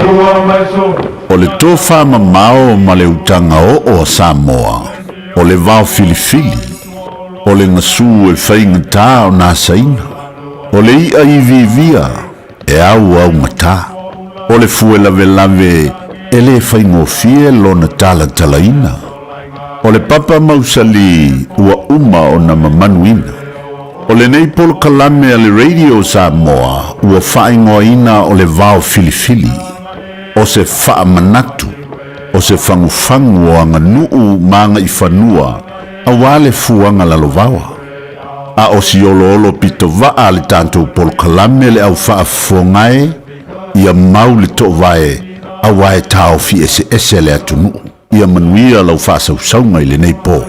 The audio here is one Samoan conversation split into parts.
O le tofamamao ma le utaga oo a Samoa, o le vao filifili, o le gasu e faigata ona asaina, o le i'a iviivia e auaugata, o le fue lavelave e lē faigofie lona talatalaina, o le papa mausali ua uma ona mamanuina. O lenei polokalame a le Radio Samoa ua faaigoaina o le Vao Filifili, o se faamanatu, o se fagufagu o aganuu ma agaifanua auā le fuaga lalovaoa. A o si oloolo pitovaa a le tatou polokalame le au faafofoga e, ia mau le toovae auā e taofi eseese le atunuu. Ia manuia lau faasausauga i lenei po.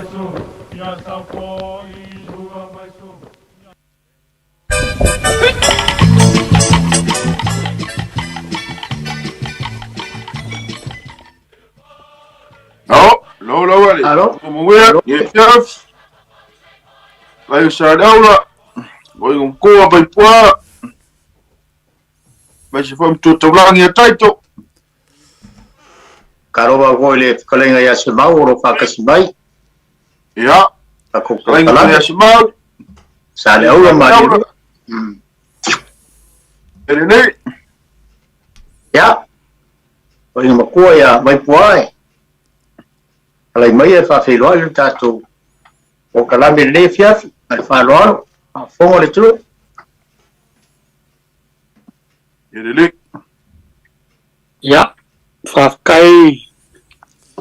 Lo, lo lo ali. Alo. Muia, Alo. ye chef. Vai sa daula. Vai um koa vai pua. Vai se fam tu taulangi a taito. Karova foi le fekalaiga ia Semau o lo faatasi mai. Ia. Tatou Kalaiga polokalame. ia Semau. Sa le aula ma le. E lenei. Ia. O ina makua ia Vaipua e. Alai mai e faafeiloai le tatou polokalame i lenei afiafi. Ma le faaaloalo. Faafofoga le atunuu. E lelei. Ia, faafetai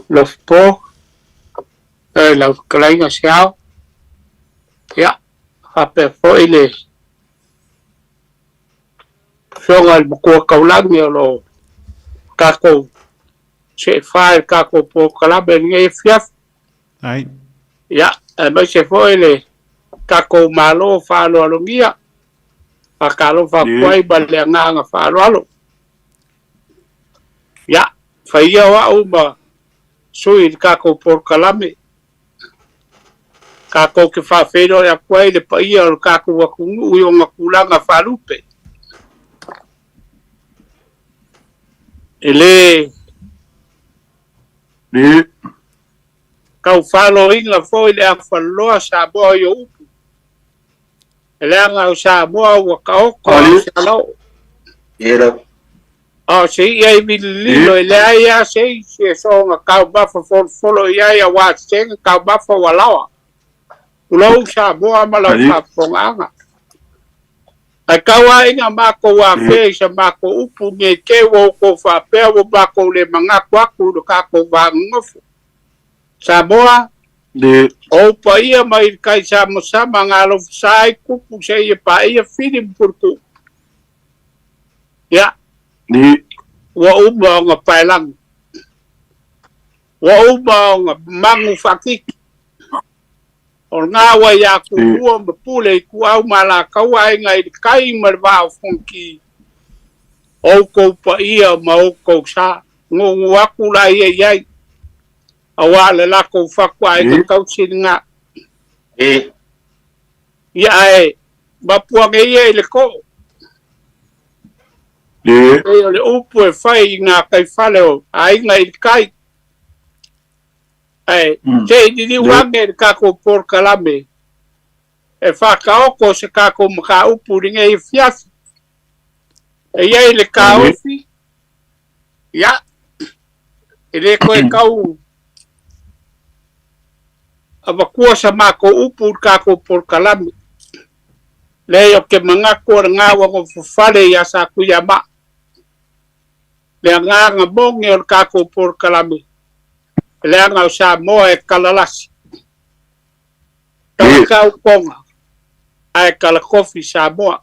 Lofipo i lau fetalaiga Seao. Ia, faapea foi le afioga i le Matua Taulagi o lo o tatou seefa i le tatou polokalame i lenei afiafi. Ai. Ia, aemaise foi le tatou Malo faaaloalogia. Faatalofa atu ai ma le agaga faaaloalo. Ia, fai ia o au ma sui i le tatou polokalame. Tatou te faafeiloai atu ai le paia o le tatou atunuu i ona tulaga faalupe. E le Le. tau faloina foi le afaloa Samoa i o upu. E leaga o Samoa ua taoto a o se alao. Ia. A o se i'a i vilililo e leai lava se isi e soona taumafa folofolo i ai auā sega taumafa ua laoa. Tulou Samoa ma lau faafofogaaga. Ae tau lava ina matou afea i sa matou upu nei te ua outou faapea ua matou le manatu atu i lo tatou va nonofo. Samoa, Le. o ou paia mai le tai samasama na alofasa ai tupu seia paia Fili ma Puletuu. Ia, Le. ua uma ona paelagi. Ua uma ona manu faatiti. O lena ua ia Tumua ma Pule Ituau ma Alataua aiga i le tai ma le vaa o Fonoti, o outou paia ma outou sa. Nunu atu la ia i ai, auā le latou fatuaiga tausi lena. Ia ae mapu ane ia i le too. Pei o le upu e fai i gataifale o aiga i le tai. Ae se i liliu ane le tatou polokalame e faataoto se tatou mataupu i lenei afiafi. E i ai le taofi, ia, e le toe tau avatua sa matou upu i le tatou polokalame. Leai, ou te manatu o lena ua nofofale ia Satuiamaa. Le agaga moni o le tatou polokalame, leaga o Samoa e talalasi. Talatau Toga, ae talatofi Samoa.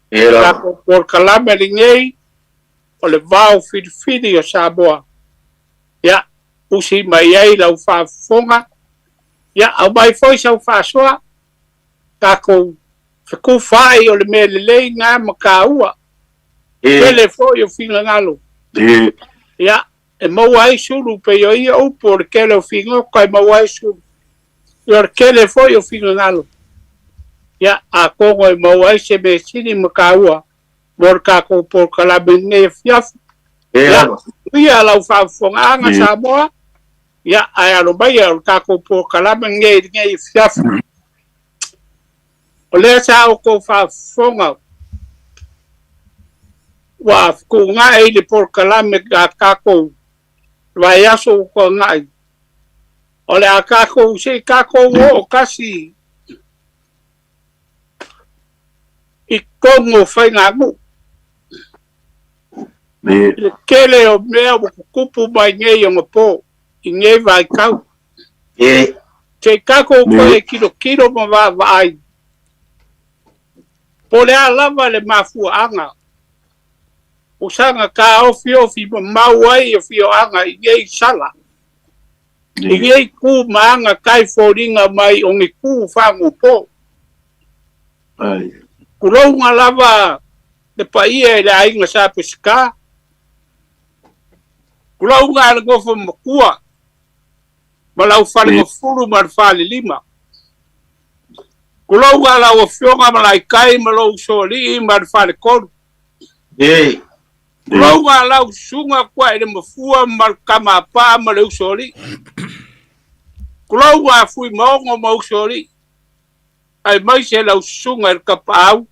Tatou polokalame lenei o le vao filifili o Samoa. Ia, usi mai ai lau faafofoga, ia, aumai foi sau faasoa, tatou fetufaai o le mea lelei na ma taua. Tele foi o finagalo. Ia, e maua ai sulu pei o ia upu o le tele o figota e maua ai sulu. Ia o le tele foi o finagalo. Ia, atonu e maua ai se mea sili ma taua mo le tatou polokalame i lenei afiafi. Ia, ia lau faafofogaaga Samoa, ia, ae alo maia o le tatou polokalame lenei i lenei afiafi. O lea sa outou faafofoga ua fetuunai le polokalame a tatou vaiaso ua tuanai. O le a tatou, se i tatou oo tasi i totonu o faiganuu. I le tele o mea ua tutupu mai nei onapo i nei vaitau. Se i tatou toe tilotilo ma vaavaai po o le a lava le mafuaaga ua saga taofiofi mamao ai afioaga i nei sala, i nei tu ma aga tai foliga mai o ni tu faanuupo. Tulouna lava le paia i le aiga Sa Peseta, tulouna le nofo matua ma lau falegafulu ma le falelima. Tulouna lau afioga Malaitai ma lou usoalii ma le faletolu. Tulouna lau susuga Tuailemafua ma le tama a paa ma le usoalii. Tulouna Fuimaono ma usoalii, aemaise lau susuga i le Tapaau,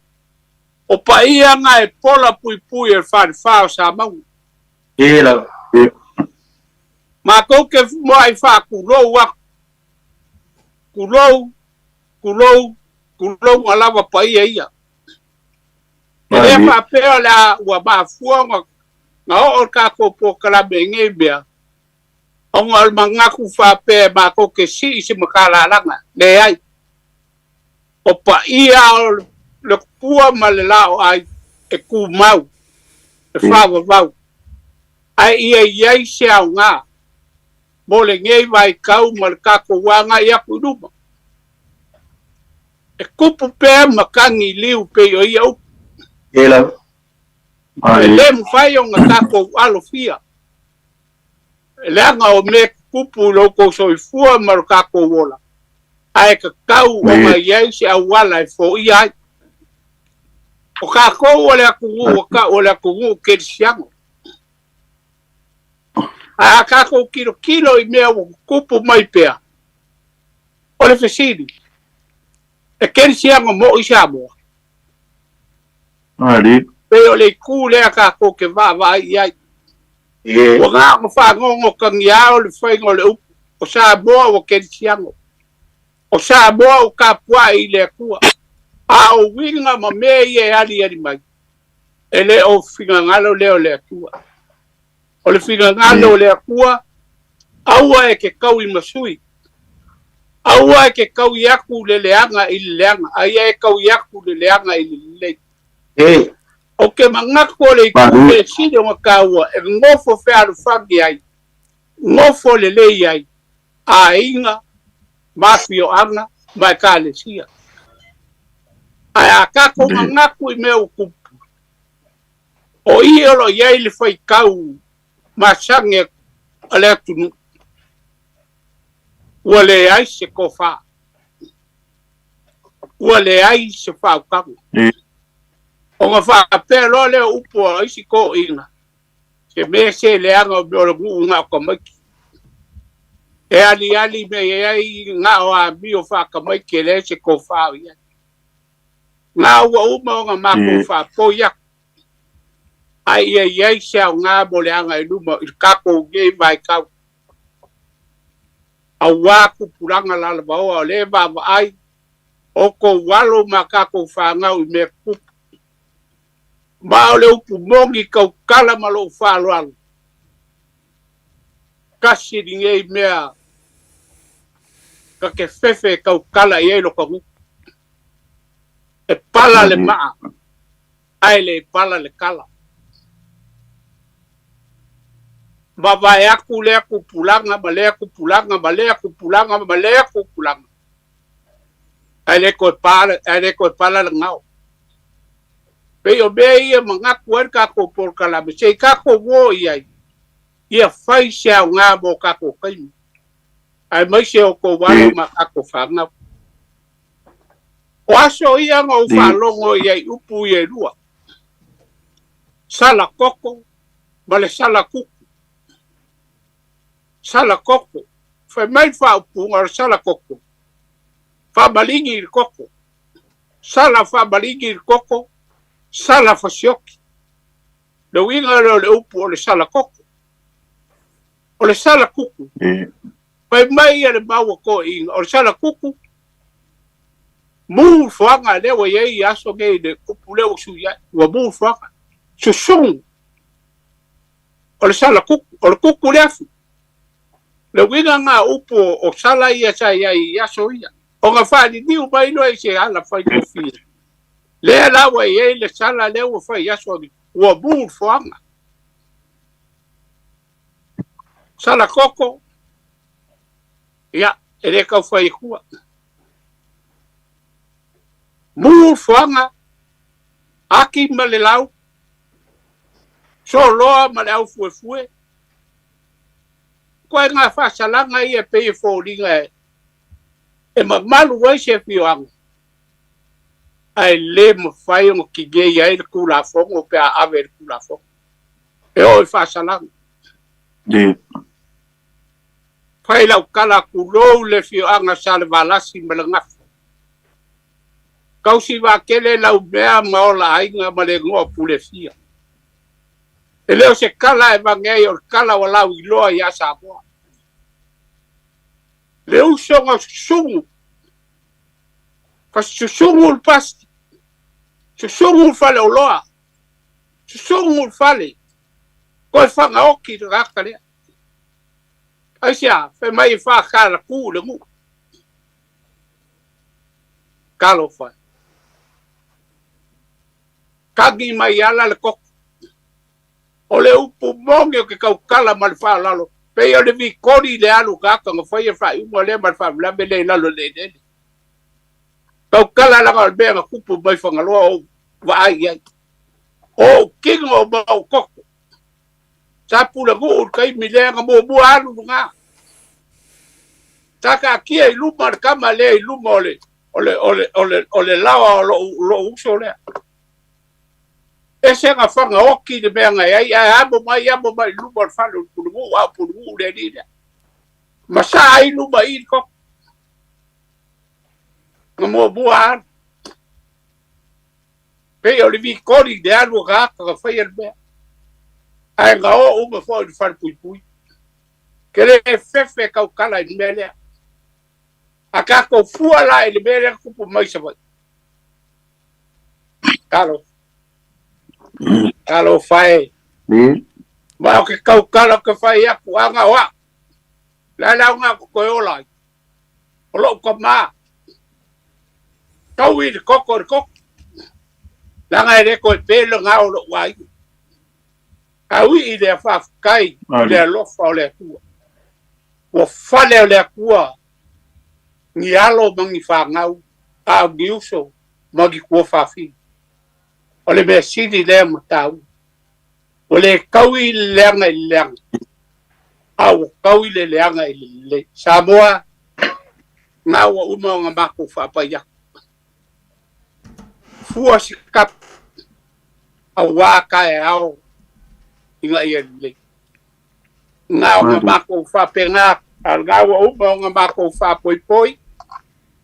o paia na e pola puipui e le falefa o Samauga. Matou te muai faatulou atu, tulou, tulou, tulouna lava paia ia. E le faapea o le a ua mafua ona na oo le tatou polokalame i nei mea, ona o le manatu faapea matou te sii se matalalaga. Leai. O paia o le pua ma le laoai e tumau, e faavavau, ae ia i ai se aoga mo lenei vaitau ma le tatou agai atu i luma. E tupu pea matagi liu pei o ia upu. E le mafai ona tatou alofia, leaga o mea tutupu i lo outou soifua ma lo tatou ola, ae tatau ona i ai se auala e foia ai. O tatou o le atunuu ua tau o le atunuu kerisiano. Ae a tatou tilotilo i mea ua tutupu mai pea, o le fesili, e kerisiano moi Samoa? Pei o le itu lea tatou te vaavaai i ai. Ua na ona fagogotagiā o le faiga o le upu, o Samoa ua kerisiano. O Samoa ua tapuai i le Atua. A o uiga ma mea ia e aliali mai, e le o finagalo lea o le Atua. O le finagalo o le Atua, aua e te taui ma sui. Aua e te taui atu le leaga i le leaga, a ia e taui atu le leaga i le lelei. O ke manatu o le itu le sili ona taua e nofo fealofani ai, nofo lelei ai, aiga, ma afioaga, ma ekalesia. Ae a tatou manatu i mea ua tupu, o i o lo o i ai le faitau masani a le atunuu, ua leai se tofa, ua leai se faautaga. Ona faapea loa lea o upu a isi toeaiina, se mea se leaga o mea o le nuu na o tamaiti. E aliali mai ai na o amio faatamaiti e leai se tofa o i ai. Na ua uma ona matou faapoi atu, ae ia i ai se aoga mo le agai i luma i le tatou nei vaitau. Auā tupulaga lalovaoa o lea e vaavaai o tou alo ma tatou fanau i mea tutupu. Ma o le upu moni tautala ma lou faaaloalo, tasi lenei mea ta te fefe e tautala i ai lo ta nuu. E pala le maa, ae le pala le tala. Mavae atu lea tupulaga ma lea tupulaga ma lea tupulaga ma lea tupulaga, ae le toe pala, ae le toe pala le gao. Pei o mea ia manatu ai le tatou polokalame, se i tatou o i ai, ia fai se aoga mo tatou taimi, aemaise o tou alo ma tatou fanau. O aso ia na ou faalogo i ai upu ia e lua, sala koko, Ma le sala kuku, sala koko. Fai mai le faaupuga o le sala koko, faamaligi i le koko. Sala faamaligi i le koko, sala fasioki. Le uiga lea o le upu o le sala koko. O le sala kuku, fai mai ia le mau a toeaiina, o le sala kuku, mu le foaga lea ua i ai i aso nei le upu lea ua sui ai, ua mu le foaga. Susugu, o le sala kuku, o le kuku le afi. Le uiga lena o upu o sala ia sa i ai i aso ia. Ona faaliliu mai loa i se ala faigofie. Lea la ua i ai le sala lea ua fai i aso nei, ua mu le foaga. Sala koko, ia, e le tau fai atua. Mu le foaga, aki ma le lau, soloa ma le aufuefue, ituaiga faasalaga ia e pei e foliga e mamalu ai se afioaga, ae le mafai ona tinei ai le Tulafono pe a ave i le Tulafono. E oo i faasalaga. Fai lau tala tulou le afioaga Salevalasi ma le Gafa. Tausi vaatele lau mea ma ola aiga ma le igoa Pulefia. E le o se tala e vane ai o le tala ua lauiloa ia Samoa. Le uso na susugu, fasusugu le pasi, susugu le faleoloa, susugu le fale, toe fagaoti le tagata lea. Aisea, fai mai e faakalatu i le nuu. Talofa e. Tagi mai ala le koko. O le upu moni o ke tautala ma le faaaloalo, pei o le vikoli i le alu tagata na faia le faaiuga lea ma le faalavelave lea i lalo o le eleele. Tautala leaga o le mea na tupu mai Fagaloa ou vaai i ai. O ou tino ma ou toto. Sa pulenuu i le taimi lea na muamua alu luga. Sa taatia i luma le tama lea i luma o le o le o le o le o le laoa o lou lou uso lea. Ese na fagaoti le mea na i ai ae amo mai amo mai i luma o le fale o le pulenuu a o pulenuu le alii lea. Ma sa ai luma i i le toto. Na muamua alu. Pei o le vikoli i le alu o tagata na faia le mea. Ae na o uma foi i le falepuipui. Ke le fefe tautala i le mea lea. A tatou fua la i le mea lea na tupu mai Savaii. Talo. Talofa e. Ma o ke tautala ou te fai atu, ana o au. Le a le aoga ou te toe ola ai. O lou tama. Taui le koko i le koko. Leaga e le toe pe le gao o lou aiga. A ui i lea faafetai i le alofa o le Atua. Ua fale o le Atua ni alo ma ni fanau, a o ni uso ma ni tuafafine. O le mea sili lea ma taua. Ua le taui i le leaga i le leaga, a ua taui le leaga i le lelei. Samoa, na ua uma ona matou faapai atu. Fua se tapu, aua taeao ina ia lelei. Na ona matou faapena, a o lena ua uma ona matou faapoipoi,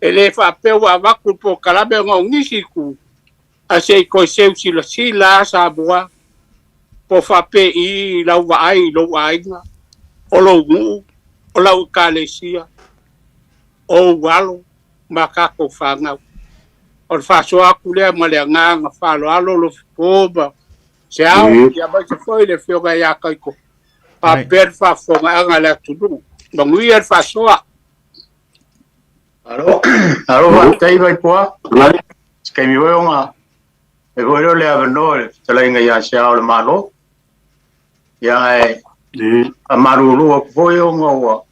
e le faapea ua avatu le polokalame ona o nisi itu, ae se i toe seu silasila lava Samoa, po o faapei i lau vaai i lou aiga, o lou nuu, o lau ekalesia, o ou alo ma tatou fanau. O le faasoa atu lea ma le agaga faaaloalo Lofipo ma Seao, ia aemaise foi le Afioga ia Kaiko, faapea le faafofogaaga a le atunuu. Manuia le faasoa. Malo, malo faafetai Vaipoa. Se taimi foi ona e foi lea o le avanoa i le fetalaiga ia Seao o le Malo. Ia ae faamalulu atu foi ona ua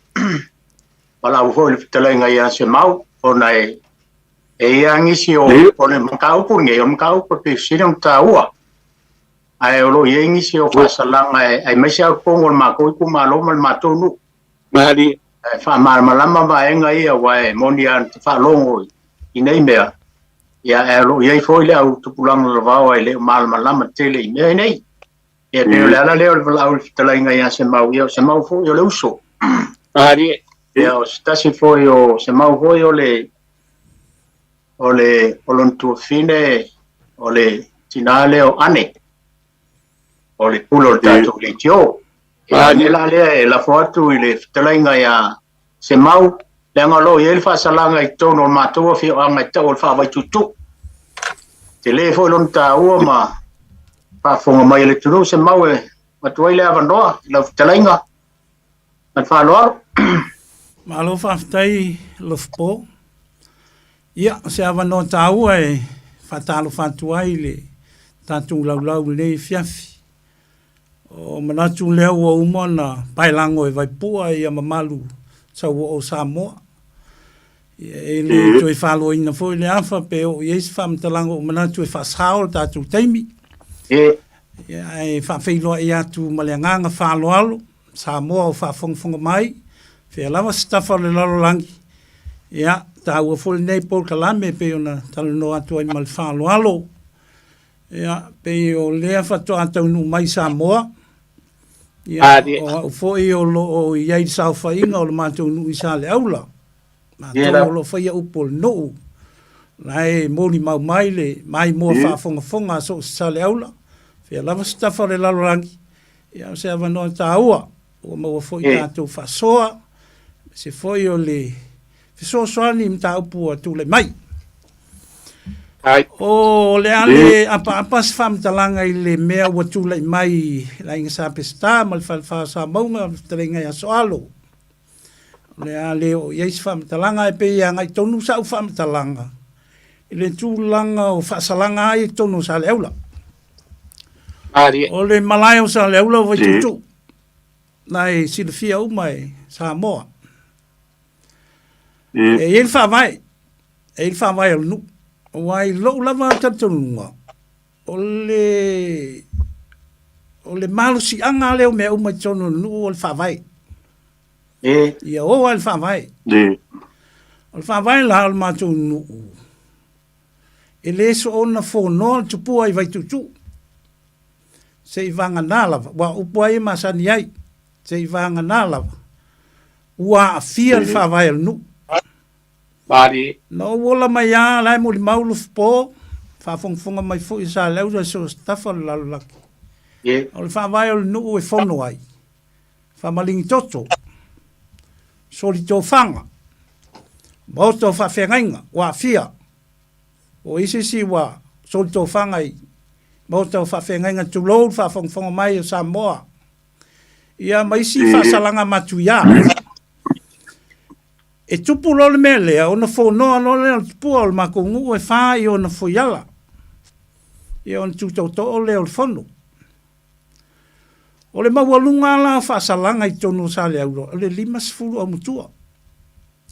valaau foi le fetalaiga ia Semau ona e e i ai nisi o o le mataupu lenei, o le mataupu e pito sili ona taua. Ae o lo o i ai nisi o faasalaga e aemaise lava totonu o le matou itumalo ma le matou nuu. Malie. E faamalamalama vaega ia aua e moni lava na te faalogo i nei mea, ia ae o lo o i ai foi le au tupulaga lavao e le o malamalama tele i mea nei. Ia, pei o le ala lea o le valaau i le fetalaiga ia Semau, ia o Semau foi o le uso. Malie. Ia, o se tasi foi o Semau foi o le o le o lona tuafafine o le tinā lea o Ane, o le pule o le tatou leitio. Ia, o le mea la lea e lafo atu i le fetalaiga ia Semau, leaga o lo o i ai le faasalaga i totonu o le matou afioaga e tau o le faavaituutuu. Tele foi lona taua ma faafofoga mai a le atunuu Semau e avatu ai le avanoa i lau fetalaiga ma le faaaloalo. Malo faafetai Lofopo. Ia, o se avanoa taua e faatalofa atu ai i le tatou laulau i lenei afiafi. O manatu lea ua uma ona paelago e Vaipua ia mamalu sauoo o Samoa. Ia, e le toe faaloaina foi le afa pe oo i ai se faamatalaga ua manatu e faasao le tatou taimi. Ia, ae faafeiloai atu ma le agaga faaaloalo Samoa o faafogafoga mai, fea lava se tafa o le lalolagi, ia, taua foi lenei polokalame e pei ona talanoa atu ai ma le faaaloalo. Ia, pei o lea faatoa taunuu mai i Samoa, ia, o au foi o lo o i ai i le saofaiga o le matou nuu i Saleaula. Matou o lo o faia upu o le nuu, la e molimau mai le maimoa faafogafoga a so o se Saleaula, fea lava se tafa o le lalolagi, ia o se avanoa taua ua maua foi tatou faasoa, aemaise foi o le fesoasoani i mataupu ua tulai mai. O le a le apaapa se faamatalaga i le mea ua tulai mai i le Aiga Sa Peseta ma le Falefa o Samauga, le fetalaiga ia Soalo. O le a le oo i ai se faamatalaga, ae pei e agai tonu sau faamatalaga i le tulaga o faasalaga ai i totonu o Saleaula. O le malae o Saleaula o Vaituutuu, na e silafia uma e Samoa. E i ai le faavae, e i ai le faavae o le nuu. Aua i lou lava talitonuga, o le, o le malosiaga lea o mea uma i totonu o le nuu o le faavae. Ia o lava i le faavae. O le faavae la o le matou nuu, e le soona fonoa le tupua i Vaituutuu, seivagana lava, aua o upu lava ia e masani ai, seivagana lava ua aafia le faavae o le nuu. Na ou ola mai lava, la e molimau Lufupo, faafogafoga mai foi Saleausa i so o se tafa o le lalolagi. O le faavae o le nuu e fono ai, faamaligi toto, solitofaga, maota o faafeagaiga ua aafia. O isi isi ua solitofaga i maota o faafeagaiga tulou le faafogafoga mai o Samoa. Ia ma isi faasalaga matuia. E tupu loa le mea lea, ona fonoa loa lea o le tupua o le matou nuu e fa i ona fuaiala. Ia ona tutootoo lea o le fono. O le maualuga la o faasalaga i totonu o Saleaula, o le 50 aumatua.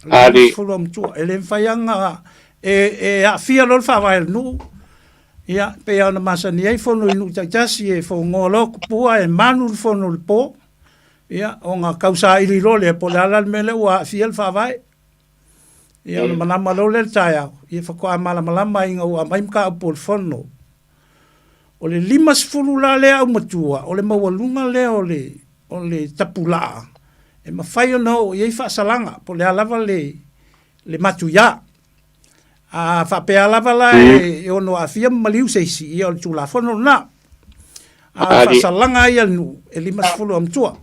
O le 50 aumatua. E le mafai lava e, e aafia loa le faavae o le nuu, ia, pei lava ona masani ai fono i nuu taitasi e fogoa loa tupua e manu le fono i le po, ia, ona tausaili loa lea po o le a la le mea lea ua aafia le faavae. Ia, ona malama loa lea i le taeao, ia faatoa malamalama ina ua aumai mataupu o le fono. O le 50 la lea aumatua, o le maualuga lea o le, o le tapulaa e mafai ona oo i ai faasalaga, po o le a lava le, le matuia. A faapea lava la e ono aafia ma maliu se isi, ia o le Tulafono lena. A o le faasalaga ia a le nuu, e 50 aumatua.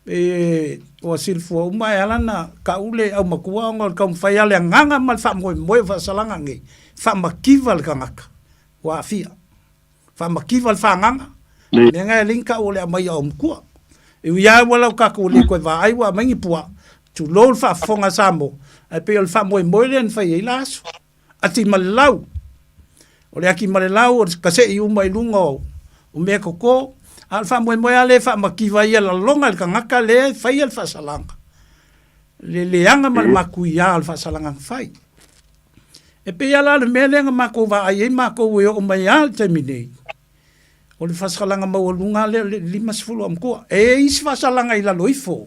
E, ua silafua uma e ala ona tau le aumatua ona o le taumafai lava le agaga ma le faamoemoe o faasalaga nei, faamativa le tagata ua aafia. Faamativa le fagaga, mea na e alai na tau o le aumai o aumatua. E ui lava ua lau tatou le toe vaai ua aumai ni puaa, tulou le faafofoga a Samoa, ae pei o le faamoemoe lea na fai ai la aso. Ati ma le lau. O le ati ma le lau o le kasei uma i luga o, o mea toto. A o le faamoemoe lava lea e faamativa ai ia laloga e le tagata lea e faia le faasalaga, le leaga ma le matuia o le faasalaga na fai. E pei lava la o le mea lea na matou vaai ai matou e oo mai lava i le taimi nei, O le faasalaga maualuga lea o le 50 aumatua. E i ai isi faasalaga i lalo ifo,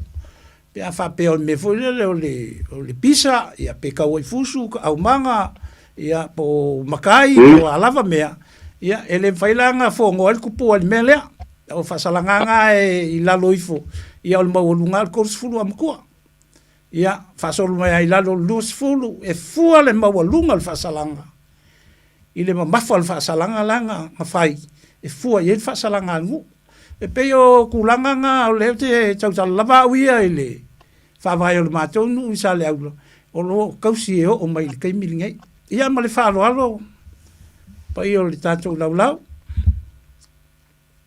pe a faapea o le mea foi lele o le, o le pisa, ia pe tau ai fusu, aumaga, ia po o makai, po o a lava mea, ia e le mafai la ona fonoa ai le tupu ai le mea lea. O faasalaga na e i lalo ifo, ia o le maualuga lava o le 30 aumatua. Ia, faasolo mai lava i lalo o le 20, e fua le maualuga o le faasalaga i le mamafa o le faasalaga la na fai e fua i ai le faasalaga a le nuu. E pei o tulaga na o lea ou te tautala lava au ia i le faavae o le matou nuu i Saleaula, o lo o tausi e oo mai i le taimi lenei. Ia ma le faaaloalo paia o le tatou laulau.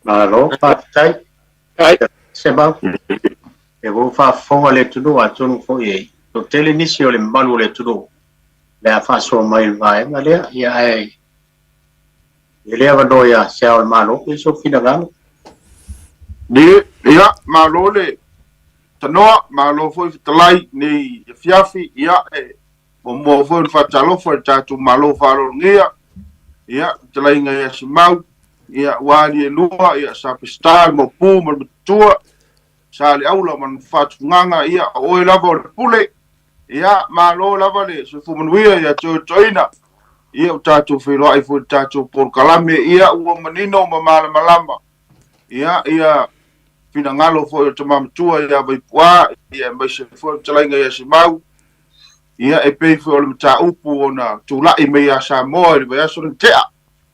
Malo, faafetai. Semau. E ua faafofoga le atunuu atonu foi e toatele nisi o le mamalu o le atunuu le a faasoa mai le vaega lea, ia ae e le avanoa ia se ao o le Malo pe sou finagalo. Ni, ia, malo le tanoa, malo foi fetalai nei afiafi, ia, e muamua foi ona faatalofa i le tatou Malo faaaloalogia, ia, fetalaiga ia Simau, ia, ua ali e lua, ia, sa Peseta, le Maopu ma le Matua, Sa le Aula ma le Faatufugaga, ia, o oe lava o le pule, ia, malo lava le soifua manuia ia te oe toeaina, ia, ua tatou feiloai foi i le tatou polokalame, ia, ua manino ma malamalama, ia, ia, finagalo foi o le tama matua ia Vaipu'a, ia, aemaise foi o le fetalaiga ia Simau, ia, e pei foi o le mataupu ona tulai mai ia Samoa i le vaiaso na tea.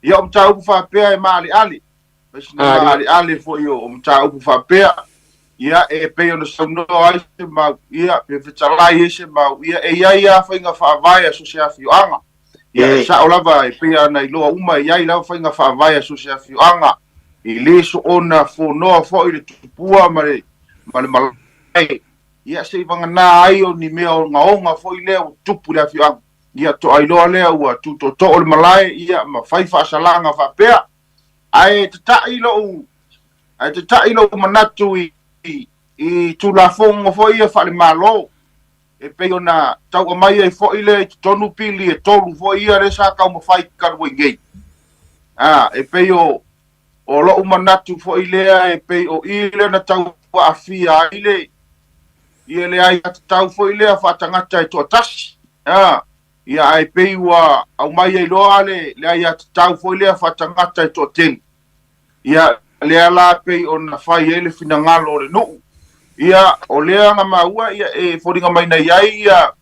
Ia, o mataupu faapea e maaleale, maaleale foi o mataupu faapea, ia, e pei ona saunoa ai Semau, ia, pe fetalai ai Semau, ia, e i ai lava faiga faavae a so o se afioaga. Ia, e sao lava, e pei ona iloa uma, e i ai lava faiga faavae a so o se afioaga, e le soona fonoa foi le tupua ma le, ma le malae, ia, seivagana ai o ni mea ogaoga foi lea ua tupu i le afioaga. Ia, toa iloa lea ua tutootoo le malae, ia, ma fai faasalaga faapea. Ae tata'i lou, ae tata'i lou manatu i, i Tulafono foi ia faale-Malo, e pei ona tau aumai ai foi lea i totonu pili e tolu foi ia lea sa taumafai talu ai nei. A, e pei o, o lou manatu foi lea e pei o i lea na tau aafia ai le, ia le aiatatau foi lea faatagata e toatasi. A, Ia, ae pei ua aumai ai loa le, le aiatatau foi lea faatagata e toatele. Ia, lea la pei ona fai ai le finagalo o le nuu. Ia, o lea na maua, ia, e foliga mai na i ai ia,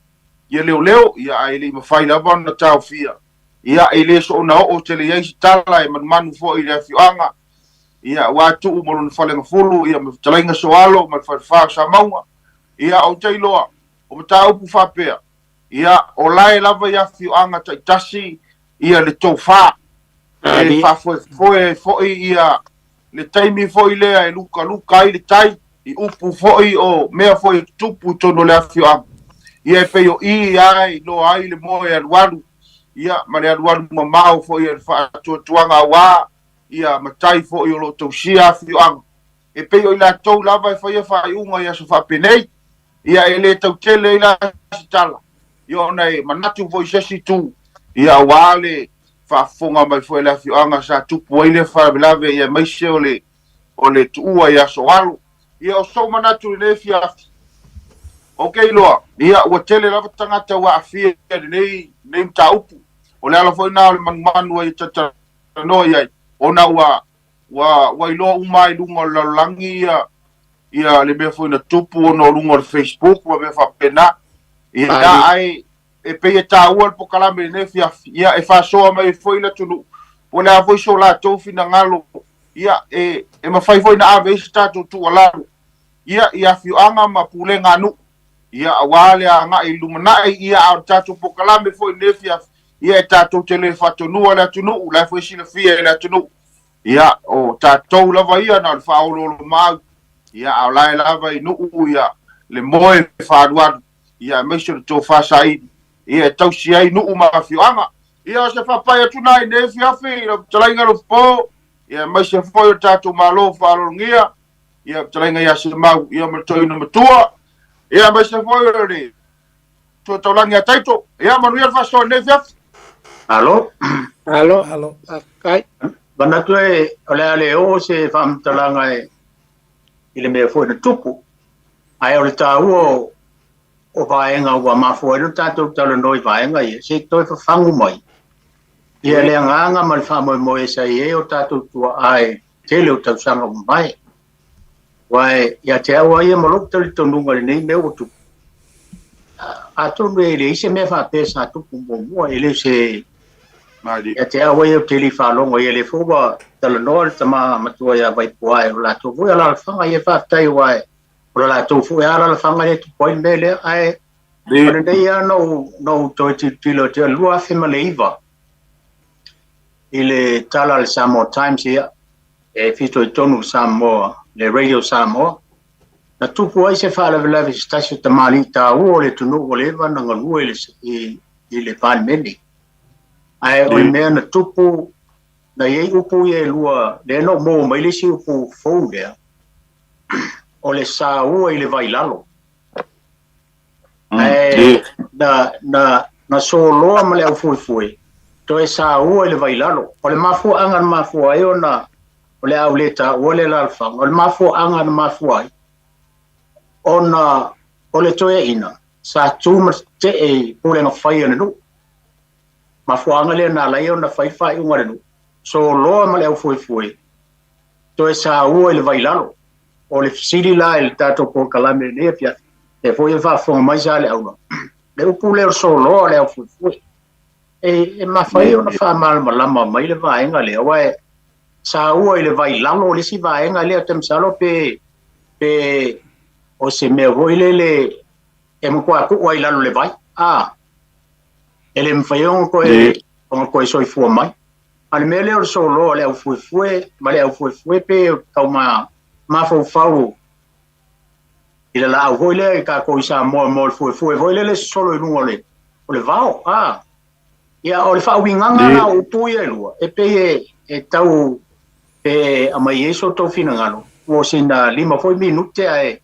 ia leoleo, ia, ae le i mafai lava ona taofia. Ia, e le soona oo tele i ai se tala e manumanu foi i le afioaga, ia, aua Tuu ma lona falegafulu, ia, ma Fetalaiga Soalo ma le Falefa o Samauga. Ia, ou te iloa, o mataupu faapea, Ia, o lae lava i afioaga taitasi ia le tofa, e faafoefoe ai foi ia le taimi foi lea e lukaluka ai le tai i upu foi o mea foi e tutupu i totonu o le afioaga. Ia e pei o i a e iloa ai le moe alualu, ia, ma le alualu mamao foi o le faatuatuaga aua ia matai foi o lo o tausia afioaga. E pei o i latou lava e faia faaiuga i aso faapenei, Ia e le tau tele ai la se tala, ia ona e manatu foi i se isi itu, ia aua le faafofoga mai foi a le afioaga sa tupu ai lea faalavelave, ia aemaise o le o le tuua i Aso Alo. Ia o sou manatu i lenei afiafi, ou te iloa, ia ua tele lava tagata ua aafia i lenei lenei mataupu. O le ala foi lena o le manumanu ai e talatalanoa i ai, ona ua ua ua iloa uma lava i luga o le lalolagi ia ia le mea foi na tupu ona o luga o le Facebook ma mea faapena. Ia, ae e pei e taua le polokalame i lenei afiafi, ia e faasoa mai ai foi le atunuu, po o le a foi so latou finagalo, ia e, e mafai foi ona ave ai se tatou tuualalo, ia, i afioaga ma pulega a nuu, ia, aua le agai i lumanai, ia, a o le tatou polokalame foi i lenei afiafi, ia e tatou te le faatonuina le atunuu, o la e foi e silafia e le atunuu, Ia, o tatou lava ia na o le faaoloolomaau, ia, a o la e lava i nuu ia le moe faaalualu, ia, aemaise o le tofa saili, ia, e tausi ai nuu ma afioaga. Ia, o se faapai atu na i lenei afiafi i lau fetalaiga Lofopo, ia, aemaise foi o le tatou Malo faaaloalogia, ia, fetalaiga ia Semau, ia, ma le toeaina matua, ia, aemaise foi o le Tua Taulagi a Taito. Ia, manuia le faasoa i lenei afiafi. Malo. Malo. Malo. Faafetai. Manatu e o le a le oo se faamatalaga e i le mea foi na tupu. Ae o le taua o, o vaega ua mafua ai lo tatou talanoa i vaega ia, se i toe fafagu mai. Ia le agaga ma le faamoemoe sa i ai o tatou tuaa e tele o tausaga ua mavae. Aua ia te au lava ia ma lou talitonuga i lenei mea ua tupu, atonu e leai se mea faapea sa tupu muamua, e le o se ia te au lava ia ou te le i faalogo ai, o lea foi ua talanoa le tama matua ia Vaipuae, o latou foi alaalafaga, ia faafetai aua o le latou foi alaalafaga lea e tupu ai le mea lea. Ae o lenei lava na ou toe tilotilo atu i le 2009 i le tala a le Samoa Times, ia, e fitoitonu i Samoa, le Radio Samoa, na tupu ai se faalavelave i se tasi o tamalii taua o le atunuu ua leva ona galue i le, i, i le Palemene. Ae o le mea na tupu, na i ai upu ia e lua, lea na ou maua mai le isi upu fou lea, o le saua i le vai lalo. Ae na, na, na soloa ma le aufuefue, toe saua i le vai lalo. O le mafuaaga na mafua ai ona o le a ou le taua le alaalafaga, o le mafuaaga na mafua ai ona o le toeaina sa tu ma tetee i pulega fai a le nuu. Mafuaaga lea na ala ai ona fai le faaiuga a le nuu, soloa ma le aufuefue, toe saua i le vai lalo. O le fesili la i le tatou polokalame i lenei afiafi, lea foi e faafofoga mai Saleaula, le upu lea o le soloa o le aufuefue, e, e mafai ona faamalamalama mai le vaega lea, aua e saua i le vai lalo le isi vaega lea, ou te masalo pe, pe o se mea foi lele e matua tuu ai i lalo o le vai, a, e le mafai ona toe, ona toe soifua mai. A o le mea lea o le soloa o le aufuefue ma le aufuefue pe tau ma mafaufau i le laau foi lea i tatou i Samoa mo le fuefue foi lele sosolo i luga o le, o le vao. A, ia, o le faauigaga la o upu ia e lua, e pei e, e tau e aumai ai so outou finagalo, ua sina lima foi minute ae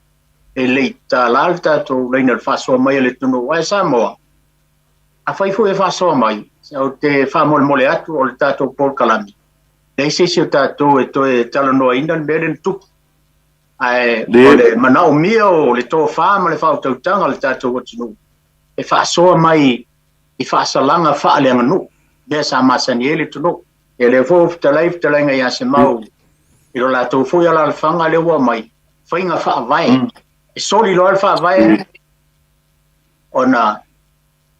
e le i tatala le tatou laina i le faasoa mai a le atunuu. Ae Samoa, Afai foi e faasoa mai, ou te faamolemole atu o le tatou polokalame, leai se isi o tatou e toe talanoaina le mea lea na tupu. Ae o le manaomia o le tofa ma le faautautaga o le tatou atunuu e faasoa mai i faasalaga faaleaganuu, mea sa masani ai le atunuu. Ia lea foi ua fetalai fetalaiga ia Semau i lo latou foi alaalafaga lea ua aumai, faiga faavae. E soli loa le faavae, ona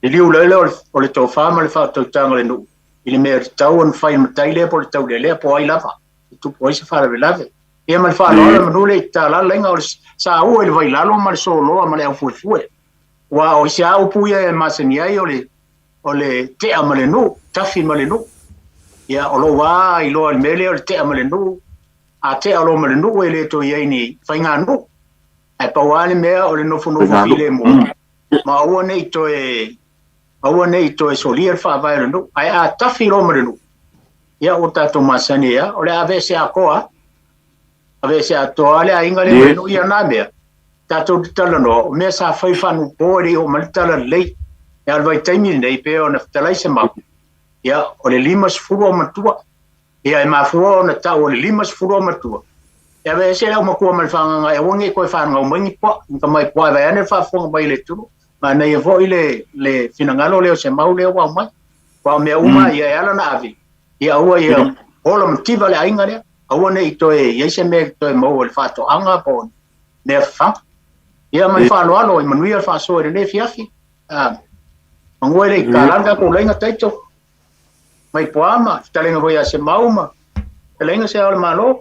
liliu loa lea o le tofa ma le faautautaga o le nuu i le mea e tatau ona fai i le matai lea po o le taulelea po o ai lava e tupu ai se faalavelave. Ia ma le faaaloalo e manu le tatala laina o le saua i le vai lalo ma le soloa ma le aufuefue. Aua o isi lava upu ia e masani ai o le, o le tea ma le nuu, tafi ma le nuu. Ia o lou lava iloa i le mea lea o le tea ma le nuu, a tea loa ma le nuu e le toe i ai ni faiganuu. Ae pau lava le mea o le nofonofo filemu ma aua ne i toe aua ne i toe solia le faavae o le nuu. Ae a tafi loa ma le nuu, ia ua tatou masani ai lava, o le a aveese atoa lava. Aveese atoa lava le aiga lea ma le nuu. Ia na mea, tatou te talanoa, o mea sa fai faanuupo e le i oo mai le talalelei. A o le vaitaimi lenei, pei ona fetalai Semau, ia o le 50 aumatua. Ia e mafua ona tau o le 50 aumatua, e aveese le aumatua ma le fagaga e aua ne i toe fanau mai ni puaa, ni tamai puaa e vae ane le faafofoga mai a le atunuu. Manaia foi le, le finagalo lea o Semau lea ua aumai. Aua o mea uma ia e ala ona ave, ia aua ia ola mativa le aiga lea, aua ne i toe i ai se mea e toe maua i le faatoaga po o mea fafaga. Ia ma le faaaloalo, e manuia le faasoa i lenei afiafi. Ah, manu e le i tāla le tatou laina taito. Mai poa ma fetalaiga foi ia Semau ma fetalaiga se ao o le Malo.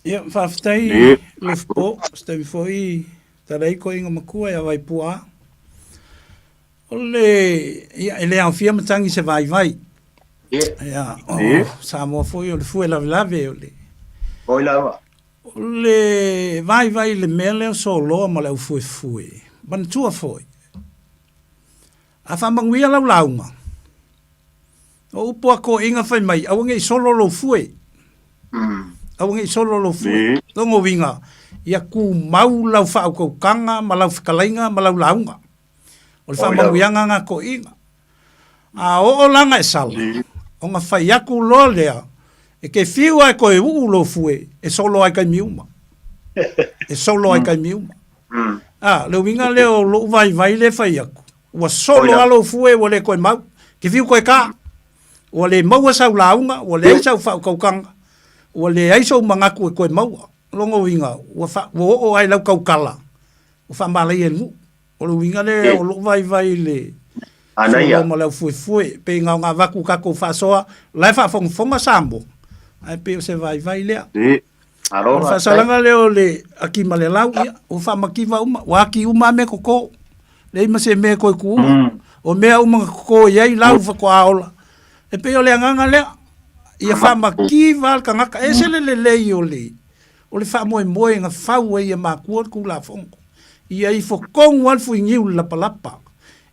Ia, faafetai Lofupo, se taimi foi tala ai koiga matua ia Vaipuaa. O le, ia, e le aofia matagi se vaivai. Ia, o Samoa foi o le fue lavelave o le... Oi lava. O le vaivai i le mea lea o soloa ma le aufuefue, manatua foi, A faamanuia lau lauga, o upu a toeaiina fai mai, aua ne i solo lou fue. Aua ne i solo lou fue. Lona uiga, ia tumau lau faautautaga ma lau fetalaiga ma lau lauga. O le faamanuiaga na a toeaiina. A oo la na e sala, ona fai atu loa lea, e te fiu lava e toe uu lou fue, e solo lava i taimi uma. E solo lava i taimi uma. A, le uiga lea o lou vaivai lea e fai atu, ua solo lava lou fue ua le toe mau, te fiu toe ta. Ua le maua sau lauga, ua leai sau faautautaga, ua leai sou manatu e toe maua. O lona uiga, ua faa, ua oo lava i lau tautala, ua faamalaia e le nuu. O le uiga lea o lou vaivai i le solo ma le aufuefue, pei na ona avatu tatou faasoa, o la e faafogafoga Samoa, ae pei o se vaivai lea. O le faasalaga lea o le Akimalelaau, ia, ua faamativa uma, ua aki uma lava mea toto, leai ma se mea e toe tuua. O mea uma na toto i ai lau faatoa ola. E pei o le agaga lea, ia faamativa le tagata. E ese le lelei o le, o le faamoemoe na fau ai e matua le Tulafono. Ia ifo tonu lava le fuiniu i le lapalapa.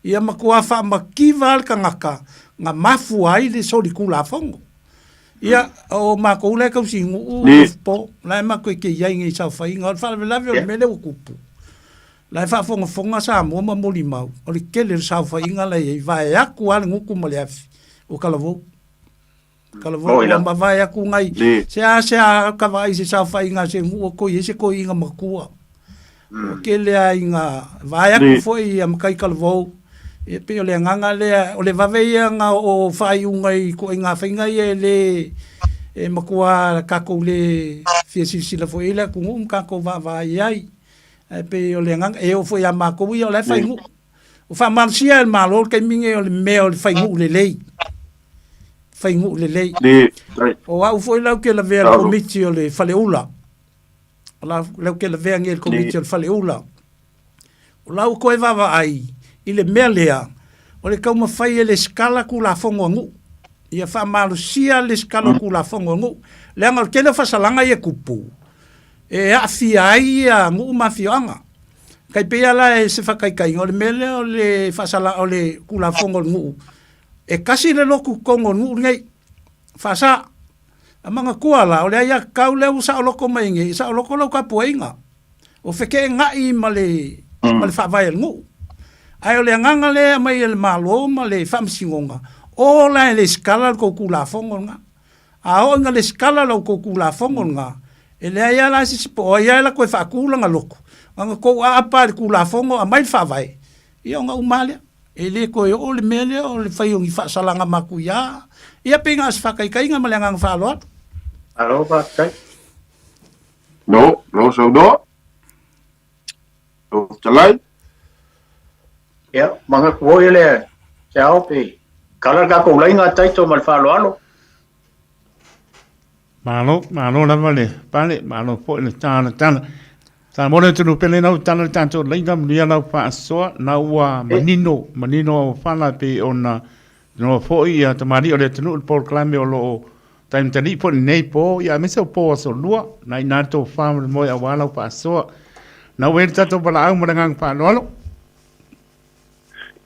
Ia matua faamativa le tagata na mafua ai le solitulafono. Ia, o matou la e tausinuu, po, la e matou te i ai nei i saofaiga. O le faalavelave o le mea lea ua tupu, la e faafogafoga Samoa ma molimau, o le tele o le saofaiga la e i ai, vaeatu lava le gutu ma le afi o Talavou. Talavou ua mavae atu nai, seasea ka vaai i se saofaiga a se nuu o toe i ai se toeaina matua. Ua tele lava ina vae atu foi ia matai Talavou, e pei o le agaga lea, o le vave ia ona oo faaiuga i ituaiga faiga ia e le, e matua tatou le fia silasila foi i ai le atunuu ma tatou vaavaai i ai. Ae pei o le agaga, e oo foi ia matou ia o la e fai nuu. Ua faamalosia e le Malo le taimi lenei o le mea o le fai nuu lelei. Fai nuu lelei. O au foi la ou te lavea i le Komiti o le Faleula. O la ou te lavea nei i le Komiti o le Faleula. O la ua toe vaavaai i le mea lea, o le taumafai e lesitala Tulafono a nuu. Ia faamalosia le lesitala o Tulafono a nuu. Leaga o le tele o faasalaga ia e tupu, e aafia ai ia nuu ma afioaga. Tai pei lava la e se faataitaiga, o le mea lea o le faasala, o le Tulafono a le nuu, e tasi le lotu i totonu o le nuu lenei, faasa. A manatua la, o le aiatatau lea ua saoloto mai nei, e saoloto lau tapuaiga. O feteenai ma le, ma le faavae a le nuu. Ae o le agaga lea e aumai e le Malo ma le Faamasinoga, o la e lesitala le tou Tulafono lena. A oo ina lesitala la outou Tulafono lena, e leai lava la se isi po o ai lava e latou e faatu lana lotu, na ona tou aapa i le Tulafono aumai le Faavae, ia ona uma lava lea. E le toe oo le mea lea o le fai o ni faasalaga matuia. Ia pei na o se faataitaiga ma le agaga faaaloalo. Malo faafetai. Lo, lo saunoa. Lau fetalai. Ia, manatu foi le se ao pe kala le tatou laina taito ma le faaaloalo. Malo, malo lava le pale, malo foi le talatala. Samoa le atunuu pele lau tala le tatou laina manuia lau faasoa, na ua manino, manino au fala pei ona noa foi ia tamalii o le atunuu le polokalame o lo o Taimatali'i foi lenei po, ia aemaise o po aso lua, na ina le tofa ma le moe aua lau faasoa. Na ua i ai le tatou valaau ma le agaga faaaloalo.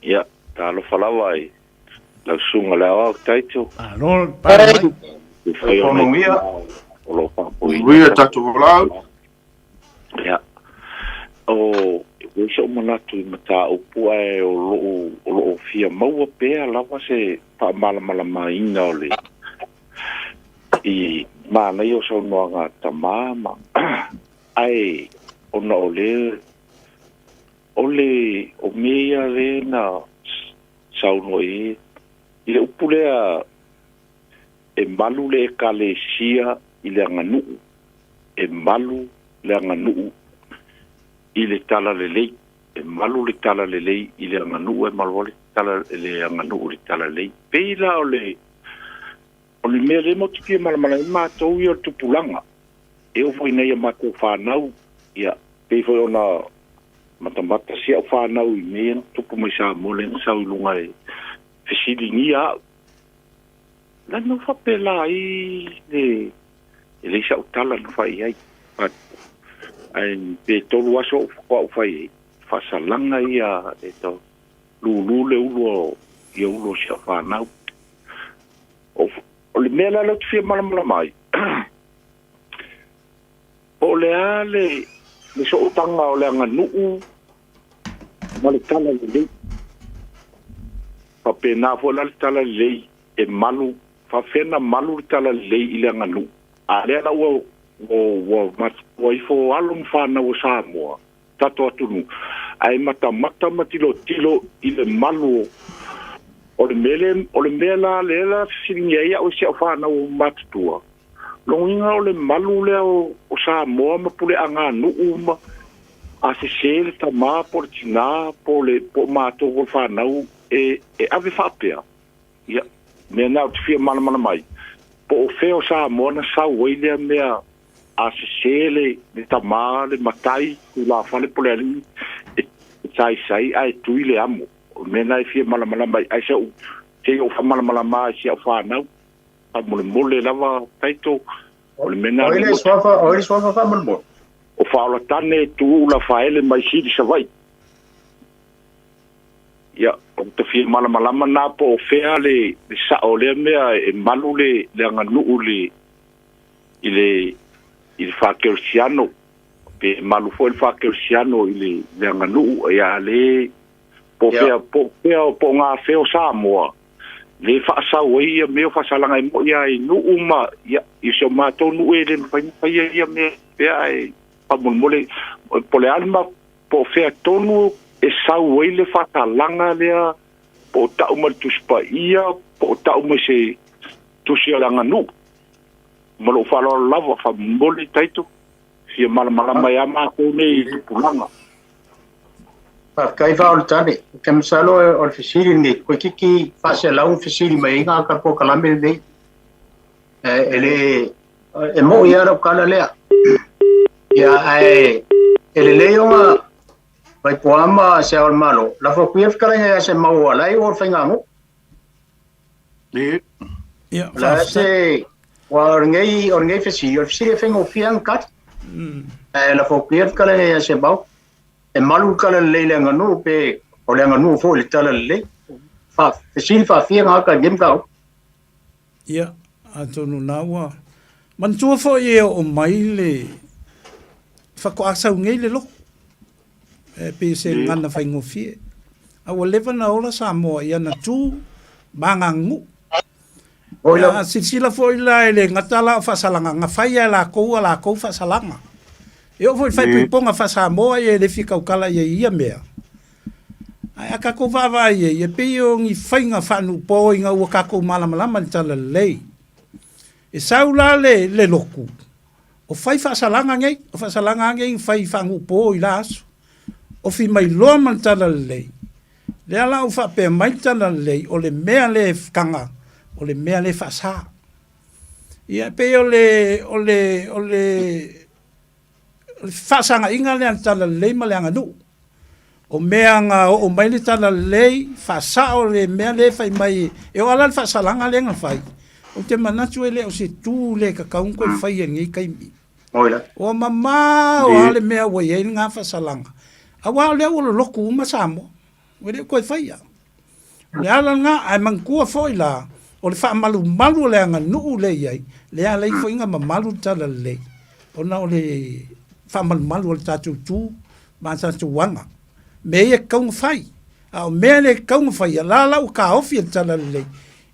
Ia, talofa lava i lau susuga le Aoao Taito. Malo, pale mai. I fai o nei o lo o faafoeina. Manuia tatou valaau. Ia, o e so'u manatu i mataupu ae o lo'u o lo'o fia maua pea lava se faamalamalamaina o le i manaia o saunoaga a tama ma ae ona o le o le o mea ia lea na saunoa i ai i le upu lea e malu le Ekalesia i le aganuu, e malu le aganuu i le talalelei, e malu le talalelei i le aganuu, e malu ai le tala, le aganuu i le talalelei. Pei la o le, o le mea lea matou te fia malamalama ai matou ia o le tupulaga, e oo foi nei a matou fanau, ia, pei foi ona matamata si au fanau i mea ia na tupu mai Samoa lea na sau i luga e fesiligia au. Na nofo faapela ai le e leai sau tala na fai ai. But ae pe tolu aso ou faatoa ou fai ai, faasalaga ia e tau lulu le ulu o ia ulu o si au fanau. O, o le mea la lea ou te fia malamalama ai, po o le a le, le sootaga o le aganuu ma le talalelei. Faapena foi la le talalelei e malu, faapefea na malu le talalelei i le aganuu? A lea la ua, ua, ua, ua ifo alo ma fanau o Samoa, tatou atunuu, ae matamata ma tilotilo i le malu o, O le mea lea, o le mea la lea la fesiligia ai au e si au fanau matutua, lona uiga o le malu lea o, o Samoa ma puleaganuu ma a sesē le tamā po o le tinā po o le po o matou o le fanau e, e ave faapea. Ia, mea na ou te fia malamalama ai, po o fea o Samoa na sau ai lea mea a sesē le, le tamā, le matai, tulafale po o le alii e, e saisai ae tui le amo. O le mea na e fia malamalama ai, ae se ou, se i ou faamalamalama i si au fanau, faamolemole lava Taito, o le mea na O ai le suafa, o ai le suafa faamolemole? O Faaolatane Tuuu Lafaele mai Sili Savaii. Ia, ou te fia malamalama na po o fea le, le sao o lea mea e malu le, le aganuu le, i le, i le faakerisiano, pe malu foi le faakerisiano i le, le aganuu, ia le, po o fea, po o fea, po o gafea o Samoa, le faasau ai ia mea o faasalaga e moi lava i nuu ma, ia, i si o matou nuu e le mafai ona faia ia mea pea ae faamolemole, po o le a le ma, po o fea tonu e sau ai le faasalaga lea, po o tau mai le Tusi Paia, po o tau mai se tusi o le aganuu. Ma lou faaaloalo lava, faamolemole Taito, fia malamalama ai lava matou nei i tupulaga. Faafetai Faaolotane. Ou te masalo o le fesili lenei, toeitiiti faaselau na fesili mai ai gagata polokalame lenei. E le e moi lava lau tala lea. Ia ae e lelei ona Vaipoa ma Se Ao o le Malo, lafo atu ia le fetalaiga ia Semau o la e i o le faiganuu. Ia, O le a se aua o lenei o lenei fesili, o le fesili e faigofie lava ona tali. Ae lafo atu ia le fetalaiga ia Semau. E malu le talalelei i le aganuu pe o le aganuu foi i le talalelei. Fa, fesili faafia gagata i lenei mataupu. Ia, atonu na ua manatua foi e oo mai le faatoa sau nei le lotu. E pei se gagana faigofie. A ua leva na ola Samoa i ana tu ma aganuu. Ia, a silasila foi la e le gata la o faasalaga, na fai lava e lakou a lakou faasalaga. E oo foi i le faaipoipoga faa-Samoa ia e le fia tautala i ai i ia mea. Ae a tatou vaavaai i ai, e pei o ni faiga faanuupo ina ua tatou malamalama i le talalelei. E sau la le, le lotu, o fai faasalaga nei, o faasalaga lava nei na fai faanuupo i la aso. Ofi mai loa ma le talalelei, lea la ua faapea mai le talalelei, o le mea le taga, o le mea le faasa. Ia e pei o le, o le, o le, o le fefaasagaiga lea a le talalelei ma le aganuu. O mea na oo mai le talalelei, faasao le mea lea e fai mai, e oo lava la le faasalaga lea na fai, ou te manatu e le o se tu le tatau ona toe faia i lenei taimi. Ua mamao lava le mea ua i ai lena faasalaga, aua o lea ua lolotu uma Samoa, ua le o toe faia. O le ala lena, ae manatua foi la, o le faamalumalu o le aganuu lea e i ai, lea e ala ai foi ona mamalu le talalelei, ona o le faamalumalu o le tatou tu ma a tatou aga. Mea ia e tatau ona fai, a o mea e le tatau ona faia, la la ua taofi e le talalelei,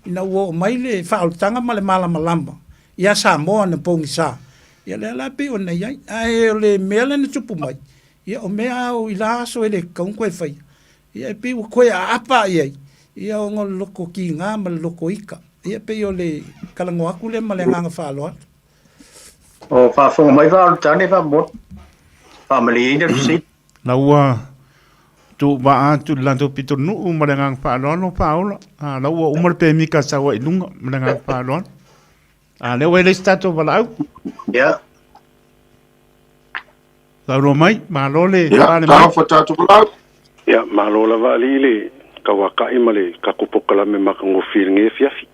ina ua oo mai le faaolataga ma le malamalama ia Samoa na pogisa, ia lea la e pei ona i ai. Ae o le mea lea na tupu mai, ia o mea lava o i la aso e le tatau ona toe faia, Ia e pei ua toe aapa i ai, ia ona o le loto kiga ma le loto ika. Ia e pei o le talanoa atu lea ma le agaga faaaloalo. O faafofoga mai Faaolotane faamolemole. Faamalieina le fesili. La ua tuuvaa atu i le latou pitonuu ma le agaga faaaloalo Faaola. A la ua uma le pemita sau ai i luga ma le agaga faaaloalo. A lea ua i ai le isi tatou valaau. Ia. Saunoa mai, malo le Ia, pale mai. talofa tatou valaau. Ia, malo lava alii le tauakai ma le tatou polokalame matagofie i lenei afiafi.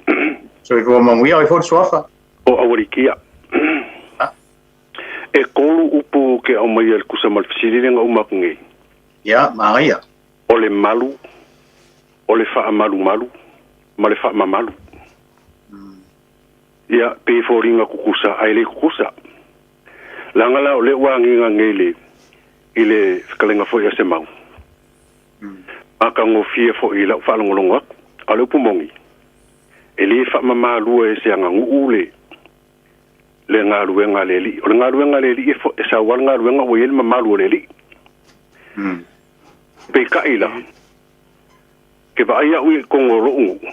Soifua manuia, o ai foi le suafa? O Aualikia. E kolu upu ou te aumaia i le tusa ma le fesili lea na uma atu nei. Ia, manaia. O le malu, o le faamalumalu ma le faamamalu. Ia, pei e foliga tutusa ae le tutusa. Leaga la o lea ua agiga nei le, i le fetalaiga foi a Semau. Matagofie foi i lau faalogologo atu. A o le upu moni, e le faamamalua e se aganuu le, le galuega a le Alii. O le galuega a le Alii e, e sau lava le galuega ua i ai le mamalu o le Alii. Peitai la, Ke vaai a'u ia i kogo o lo'u nu'u,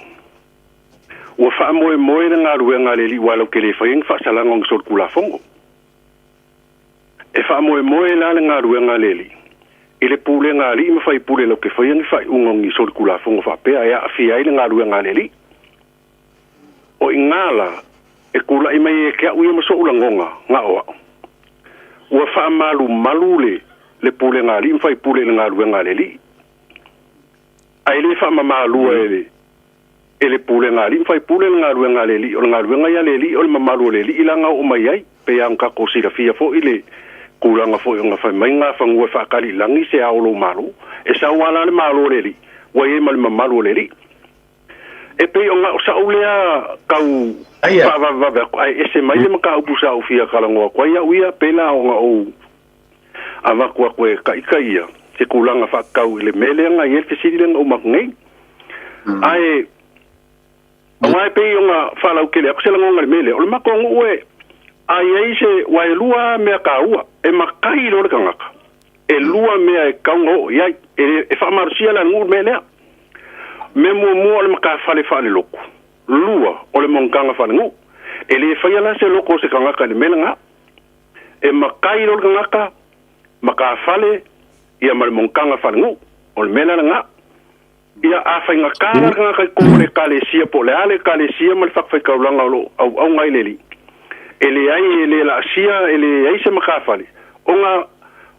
ua faamoemoe le galuega a le Alii uā latou te lē faia ni faasalaga o ni solitulafono. E faamoemoe la le galuega a le Alii i le pulega a alii ma faipule latou te faia ni faaiuga o ni solitulafono faapea e aafia ai le galuega a le Alii. O i ina la e tula'i mai ai ia te a'u ia ma so'u lagona na o a'u, ua faamalumalu le le pulega a alii ma faipule i le galuega a le Alii. Ae le faamama lua e le e le pulega a alii ma faipule le galuega a le Alii. O le galuega ia a le Alii o le mamalu o le Alii la na oo mai ai. Pei lava ona tatou silafia foi le tulaga foi ona fai mai Gafanua e faatali i lagi se ao o lou Malo. E sau lava la le Malo o le Alii, ua i ai ma le mamalu o le Alii. E pei o na o sa'u lea tau faavavevave atu ae ese mai le mataupu sa ou fia talanoa atu ai au ia, pei la ona ou avatu atu e taita ia se tulaga faatatau i le mea lea na i ai le fesili lea na uma atu nei. Ae aua e pei ona faalautele atu se lagona i le mea lea, o le matou nuu e a i ai se ua e lua mea taua e matai loa le tagata, e lua mea e tatau ona oo i ai. E, e faamalosia la le nuu le mea lea. Mea muamua o le matafale faalelotu, lua o le monotaga faalenuu. E le faia la se loto o se tagata i le mea lena. E matai loa le tagata, matafale ia ma le monotaga faalenuu. O le mea la lena. Ia a faigata la le tagata i totonu o le Ekalesia po o le a le Ekalesia ma le fatafaitaulaga o lo o auauna ai le Alii, e leai e le laasia, e leai se matafale, ona,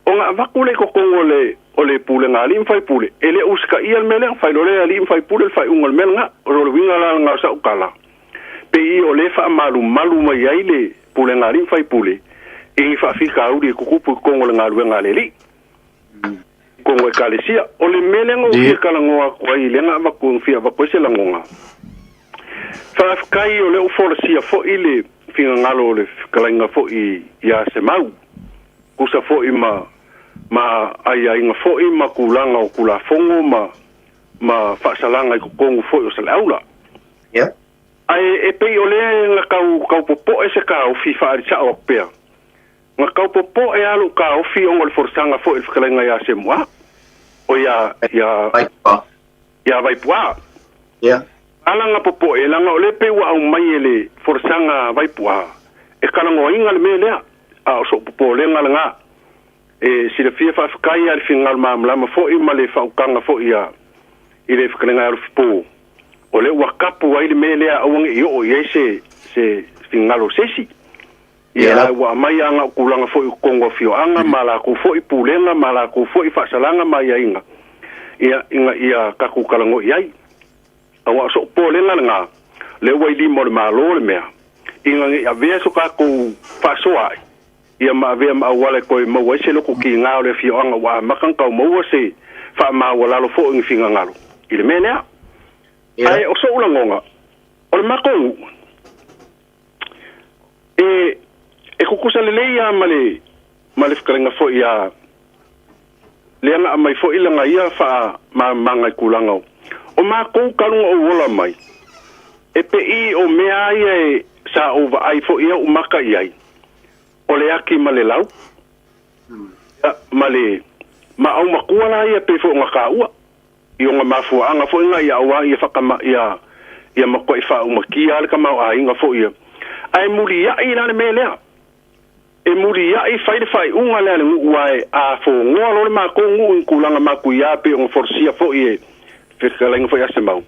ona avatu lea i totonu o le, o le pulega a alii ma faipule, e le usitaia le mea lea, fai loa lea e alii ma faipule le faaiuga o le mea lena. O le uiga la lena o sau tala, pei o lea e faamalumalu mai ai le pulega a alii ma faipule i ni faafitauli e tutupu i totonu o le galuega a le Alii. Totonu o Ekalesia. O le mea lea na ou fia talanoa atu ai, lea na avatu, na fia avatu ai se lagona, faafetai o lea ua folasia foi le finagalo o le fetalaiga foi ia Semau, tusa foi ma ma aiaiga foi ma tulaga o Tulafono ma ma faasalaga i totonu foi o Saleaula. Ia. Ae e pei o lea na tau tau popoe se taofi faaali sao atu pea, Na tau popoe lava lou taofi ona o le folasaga foi a le fetalaiga ia Semu'a, o ia, ia, Vaipu'a. ia Vaipu'a. Ia. Ala na popoe, leaga o lea pei ua aumai e le folasaga a Vaipu'a, e talanoaina le mea lea, a o so'u popolega lena. E silafia faafetai lava i le finagalo malamalama foi ma le faautaga foi a, i le fetalaiga ia Alofipo, o lea ua tapu ai le mea lea aua ne i oo i ai se, se finagalo o se isi. Ia, ua aumai lava na o tulaga foi i totonu o afioaga ma latou foi pulega ma latou foi faasalaga ma aiaiga, ia, ina ia tatou talanoa i ai. Aua o so'u popolega lena, lea ua i lima o le Malo le mea, ina ne i avea so tatou faasoa ai, ia ma avea ma auala e toe maua ai se loto kiga o le afioaga ua amata ona tau maua se faamaualalo foi o ni finagalo i le mea lea. Ae o so'u lagona, o le matou nuu, E, e tutusa lelei lava ma le, ma le fetalaiga foi ia, lea na aumai foi lana ia faamalamalamaga i tulaga o, o matou talu na ou ola mai, e pei o mea lava ia e, sa ou vaai foi au maka i ai, o le ati ma le lau, ia, ma le, ma aumatua la ia pei foi ona taua. I ona mafuaaga foi na ia aua ia whakama, ia, ia matuai faaumatia lava le tamaoaiga foi ia. Ae muliai la le mea lea. E muliai fai le faaiuga lea a le nuu ae a fogoa loa le matou nuu i ni tulaga matuia pei ona folasia foi e fetalaiga foi a Semau.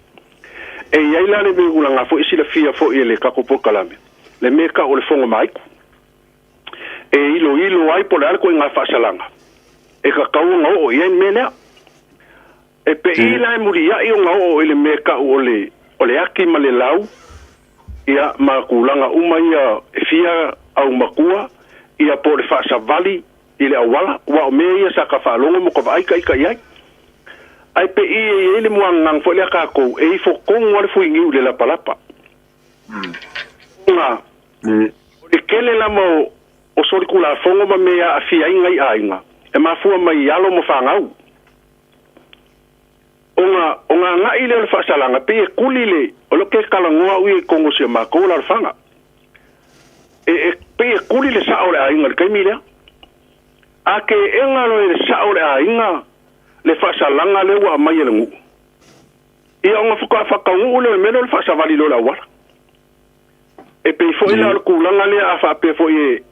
E i ai la le tulaga foi e silafia foi e le tatou polokalame, le mea e tau o le fono maiku. E iloilo ai po o le a le ituaiga faasalaga e tatau ona oo i ai le mea lea. E pei la e muliai ona oo i le mea e tau o le, o le ati ma le lau, ia, ma tulaga uma ia e fia aumatua, ia po o le faasavali i le auala, aua o mea ia sa ta faalogo ma ta vaai ita i ai. Ae pei e i ai le muagaga foi lea a tatou, e ifo tonu lava le fuiniu i le lapalapa. Ona, o le tele lava o, o solitulafono ma mea e aafia ai nai aiga, e mafua mai i alo ma fanau. Ona, ona agai lea o le faasalaga, pei e kuli le, o lea ou te talanoa au ia i totonu o si a matou alaalafaga. E, e, pei e kuli le sao o le aiga i le taimi lea. A teena loa e le sao o le aiga le faasalaga lea ua aumai e le nuu, Ia ona faatoa faataunuu lea o le mea lea o le faasavali loa o le auala. E pei foi la o le tulaga lea a faapea foi e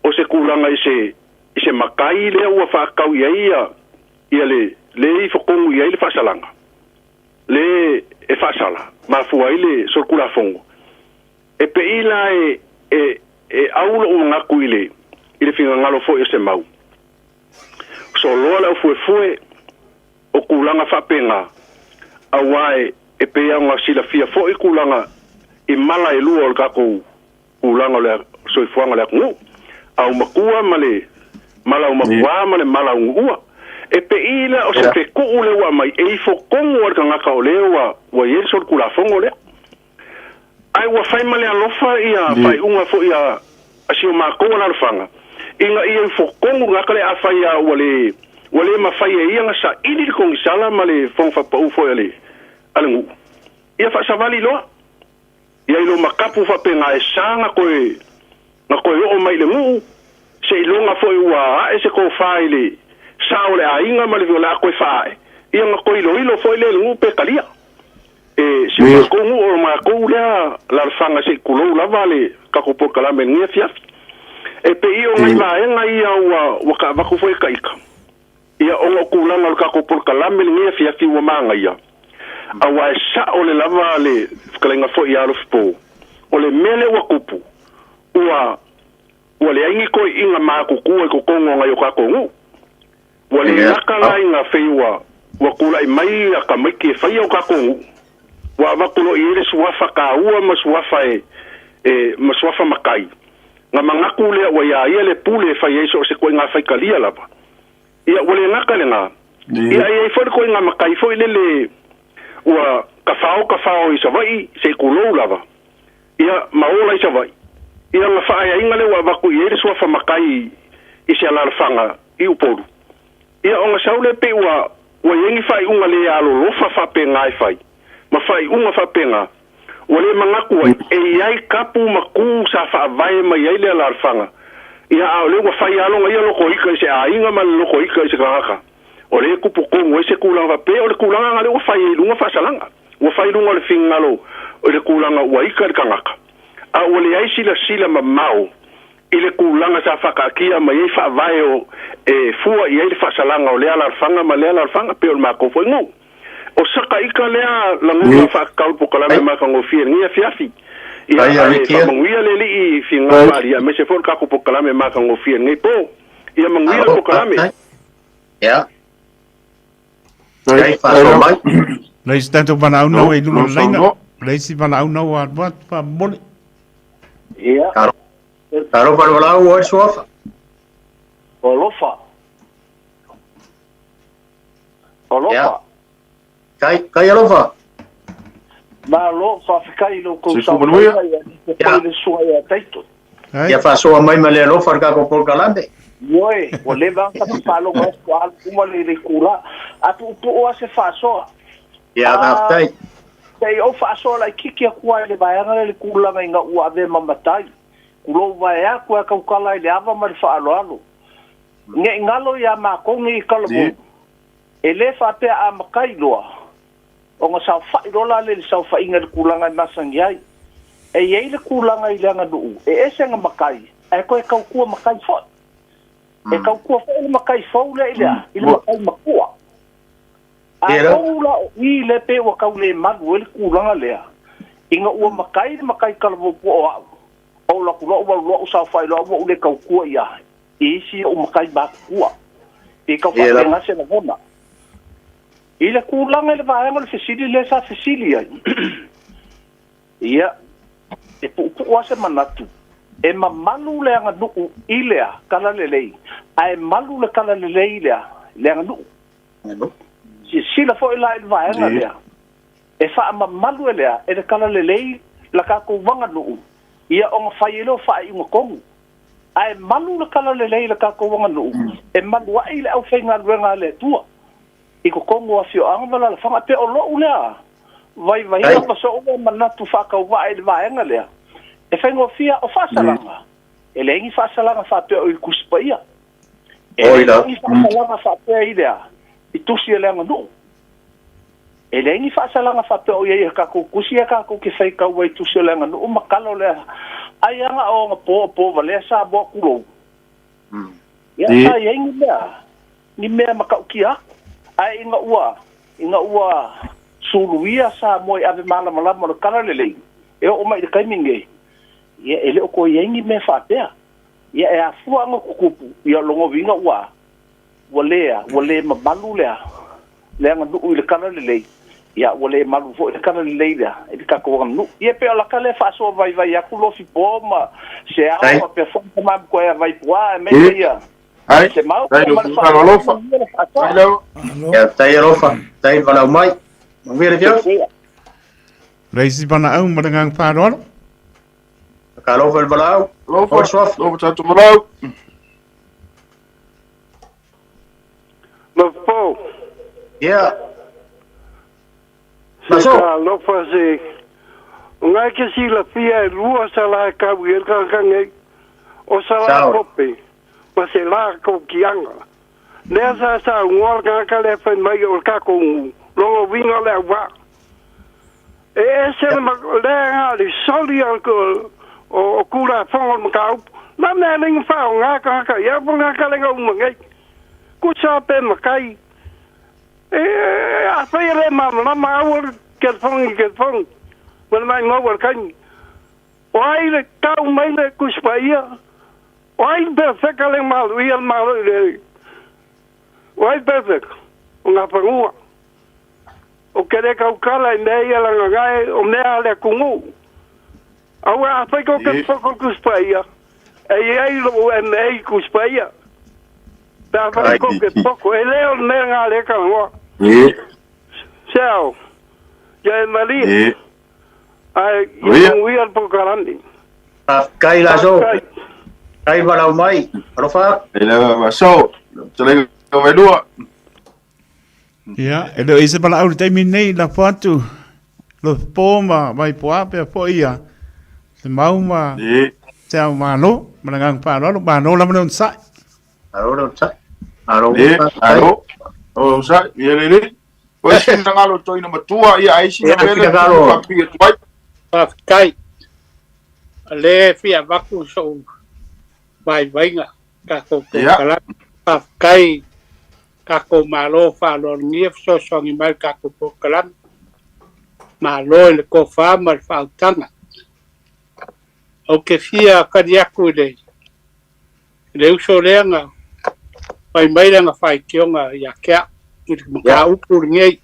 o se tulaga i se i se matai lea ua faatatau i ai ia ia le le e ifotonu i ai le faasalaga, le e faasala, mafua ai le solitulafono. E pei la e e e au lou manatu i le i le finagalo foi o Semau, soloa le aufuefue o tulaga faapena, aua e e pei lava ona silafia foi tulaga i mala e lua o le tatou tulaga o le soifuaga o le atunuu, aumatua ma le mala aumatua ma le mala aunuua. E pei la o se fetuu lea ua aumai e ifotonu lava i le tagata o lea ua ua i ai le solitulafono lea. Ae ua fai ma le alofa ia faaiuga foi a a si o matou alalafaga, ina ia ifotonu le tagata lea afai lava ua le ua le mafai e ia ona saili le konisala ma le fofoga faapau foi a le a le nuu, ia faasavali loa. Ia i lo makapu faapena e sa na toe na toe oo mai i le nuu, seiloga foi ua ae se tofa i le sa o le aiga ma le o le a toe faaae, ia ona toe iloilo foi lea i le nuu pe talia. E si o matou nuu o matou lea alalafaga se i tulou lava le tatou polokalame i lenei afiafi. E pei o nai vaega ia ua ua ta avatu foi e taita, ia ona o tulaga o le tatou polokalame i lenei afiafi ua manaia, aua e sao le lava le fetalaiga foi ia Alofipo, o le mea lea ua tupu, ua ua leai ni toeaiina matutua i totonu o nai o tatou nuu. Ua le gata la ina fei ua ua tulai mai ia tamaiti e faia o tatou nuu, ua avatu loa i ai le suafa taua ma suafa e e ma suafa matai, na manatu lea ua ia ia le pule e fai ai so o se ituaiga faitalia lava. Ia ua le gata lena, ia e i ai foi le ituaiga matai foi lele ua tafao tafao i Savaii se i tulou lava, ia ma ola i Savaii. Ia na faaeaina lea ua avatu i ai le suafa matai i se alalafaga i Upolu. Ia ona sau lea pei ua ua i ai ni faaiuga le alolofa faapena e fai, ma faaiuga faapena ua le manatu ai e i ai kapu ma ku sa faavae mai ai le alalafaga. Ia a o lea ua fai lava lona ia lotoika i se aiga ma le lotoika i se tagata, o lea e tupu tonu ai se tulaga faapea o le tulaga lena lea ua fai ai i luga faasalaga. Ua fai i luga o le finagalo i le tulaga ua ika le tagata, a ua leai silasila mamao i le tulaga sa faataatia mai ai faavae o e fua i ai le faasalaga o lea alalafaga ma lea alalafaga, pei o le matou foi nuu. O saka ika lea lagona faatatau i le polokalame matagofie i lenei afiafi. Ia, ae faamanuia le Alii i finagalo faaalia, aemaise foi o le tatou polokalame matagofie i lenei po. Ia manuia le polokalame. Ia. Ai faasoa mai. Leai se tatou valaau na ua i luga o le laina. Leai se valaau na ua alu atu faamomoli. Ia. Talofa le valaau ua suafa. Alofa. Alofa. Kai, kai alofa. Malo, faafetai i lo kou saofaiga ia te le sua ia taito. Ia faasoa mai ma le alofa le tatou polokalame. Ioe, ua leva ona tatou faalogo atu ua alu uma le itula. A puupuu lava se faasoa. Ia, faafetai. Se i ou faasoa laitiiti atu lava i le vaega lea i le tulaga ina ua avea ma matai. Tulou vaeatu e tautala i le ava ma le faaaloalo. Ne i galo ia matou nei i Talavou, e le faapea a matai loa, ona saofai loa la lea i le saofaiga i le tulaga e masani ai. E i ai le tulaga i le aganuu, e ese na matai, ae toe tautua matai foi. E tautua foi le matai fou lea i le a? I le matai matua. Atonu la o i lea pei ua tau le malu ai le tulaga lea, ina ua matai le matai talavou po o au, ou alu atu loa ou alu loa ou saofai loa ua ou le tautua i a i isi ou matai matutua. Pei tau faapena se lagona. I le tulaga i le vaega o le fesili lea sa fesili ai, ia, e puupuu lava se manatu, e mamalu le aganuu i le a? Talalelei, ae malu le talalelei i le a? Le aganuu. Silasila foi la i le vaega lea, e faamamalu e le a? E le talalelei la tatou aganuu, ia ona fai ai lea o faaiuga tonu. Ae malu le talalelei i le tatou aganuu, e malu ai le aufaigaluega a le Atua i totonu o afioaga ma alalafaga. E pei o lou lea vaivaiga ma sou lea manatu faatauvaa i le vaega lea, e faigofie o faasalaga, e leai ni faasalaga faapea o i le Tusi Paia. E leai ni faasalaga faapea i le a? I tusi a le aganuu. E leai ni faasalaga faapea o i ai i a tatou tusi ia tatou te faitau ai i tusi o le aganuu ma tala o le ai aga o ona po o po valea Samoa tulou. Ia sa i ai ni mea, ni mea matautia atu. Ae ina ua, ina ua suluia Samoa i ave malamalama o le tala lelei, e oo mai i le taimi lenei, ia e le o toe i ai ni mea faapea. Ia e afua aga tutupu, ia o lona uiga ua, ua le a, ua le mamalu le a, le aganuu i le tala lelei, ia ua le malu foi le tala lelei lea i le tatou aganuu. Ia pei o laka lea faasoa vaivai atu Lofipo ma Seao faapea foi Tama Matua ia Vaipua aemaise ia Semau ma le faaaloalo. Manuia le faasoa. Ia tai alofa, tai valaau mai. Manuia le afiafi. Le isi valaau ma le agaga faaaloalo. Talofa i le valaau. Alofa, alofa tatou valaau. Mapo. Ia. Se talofa se. O ngai ke silafia e lua sa la e kau i e kaka nei. O sa la pope. Ma se la ko kianga. Lea sa sa ngoa le kaka le fai mai o le kako ngu. Longo winga le awa. E ese le le nga le soli al ko o kula fongo makau. Na mea lenga whao ngā kaka, ia po ngā ka lenga uma ngai. Ku sa pe makai. E a whai le mama, na ma aua ke fongi ke fongi. Mana mai mau al kaini. O ai le tau mai le kuspa ia. O ai perfecta le malu ia malu le. O ai perfect. O ngā pangua. O ke le kaukala i mea ia langa ngai o mea le kungu. Aua a whai ko ke poko kuspa ia. E i ai lo e mea i kuspa ia. Pe a whai ko ke poko. E leo le mea ngā le ka ngoa. Seao. Ia e malia. Ai, ia munguia le polokalame. Faafetai Laso. Faafetai valaau mai. Alofa. E le Laso. Tele ka vailua. Ia, e le o i se valaau i le taimi nei, lafo atu lo po ma Vaipoa pea foi ia Semau ma Te Ao Malo, ma le agaga faaaloalo, malo lava le onosai. Malo le onosai. Malo. Malo. Onosai, ia lelei. O isi finagalo toeaina matua, ia ai sina mea lea e faapipii atu ai. Faafetai. O lea e fia avatu sou vaivaiga tatou polokalame. Faafetai tatou Malo faaaloalogia fesoasoani mai le tatou polokalame. Malo i le tofa ma le faautaga. Ou te fia tali atu i le le uso lea na fai mai lana faitioga ia te au i le mataupu lenei.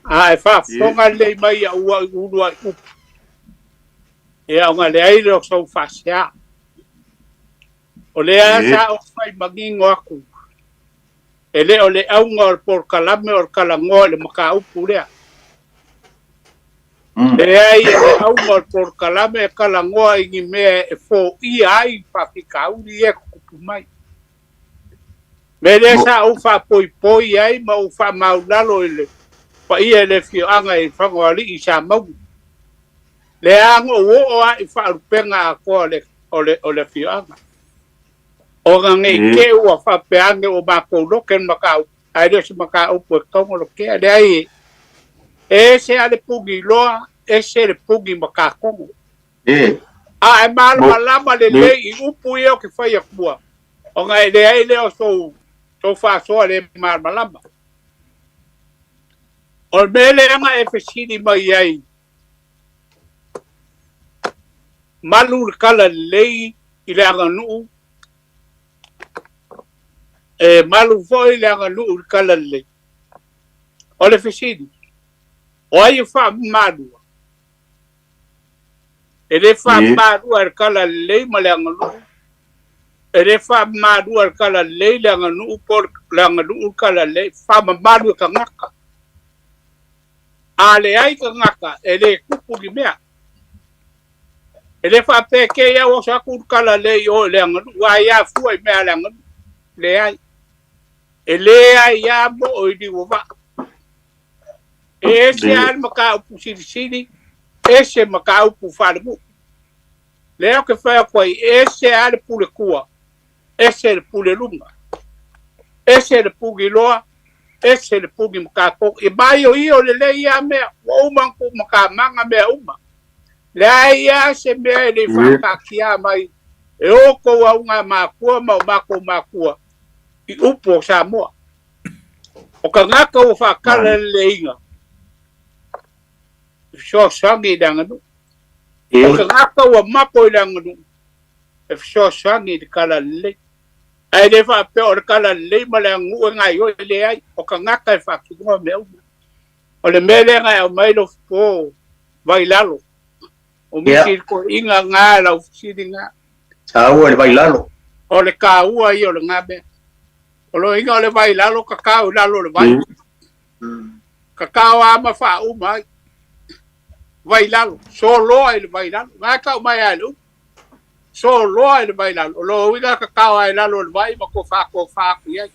A e faafofoga lelei mai iaʻu au uluai upu, ia ona leai lea o sou faasea. O lea sa ou fai manino atu, e le o le auga o le polokalame o le talanoa i le mataupu lea. Leai, e le auga o le polokalame e talanoa i ni mea e foia ai faafitauli ia e tutupu mai. Mea lea sa ou faapoipoi ai ma ou faamaulalo i le paia i le afioaga i Lefagaoalii i Samauga. Lea na ou oo lava i faalupega atoa o le afioaga. Ona ne i te i ua faapea ane ua matou lote le mataupu, ae le o se mataupu e tatau ona lotea. Leai, e ese lava le puni loa, ese le puni matatogo. A e malamalama lelei i upu ia ou te fai atua, ona e leai lea o sou faasoa le malamalama. O le mea lea na e fesili mai ai, Malu le tala lelei i le aganuu, e malu foi le aganuu i le tala lelei. O le fesili, o ai e faamamalua? E le faamamalua e le tala lelei ma le aganuu, e le faamamalua e le tala lelei le aganuu po o le aganuu le tala lelei, faamamalu e tagata. A leai tagata, e le tupu ni mea. E le faapea te i au oso atu le tala lelei i o i le aganuu, a ia fua i mea a le aganuu. Leai. E leai lava moo i liu o vaa. E ese lava le mataupu silisili, ese mataupu faalenuu. Lea ou te fai atu ai, ese lava le pule tua, ese le pule luma, ese le pule loa, Ese le puni ma tatou. E maioio lelei ia mea, ua uma ona tuumatamaga mea uma. Leai lava se mea e le i faataatia mai e outou auga matua ma o matou matua i upu o Samoa. O tagata ua faatala leleina e fesoasoani i le aganuu. O tagata ua mapo i le aganuu e fesoasoani i le talalelei. Ae le faapea o le talalelei ma le aganuu e gaoioi, leai, o tagata e faatinoa mea uma. O le mea lea na e aumai lou fofo vailalo. O misi i le toeaina na lau fesili na. Taua le vailalo. O le taua ia o lena mea. O lo inga o le vailalo tatao i lalo o le vai. Tatao a ma faauma ai. Vailalo, soloa i le vailalo. Na e tau mai a i le upu. Soloa i le vailalo. O lo uiga tatao a i lalo o le vai ma tofa tofa atu i ai.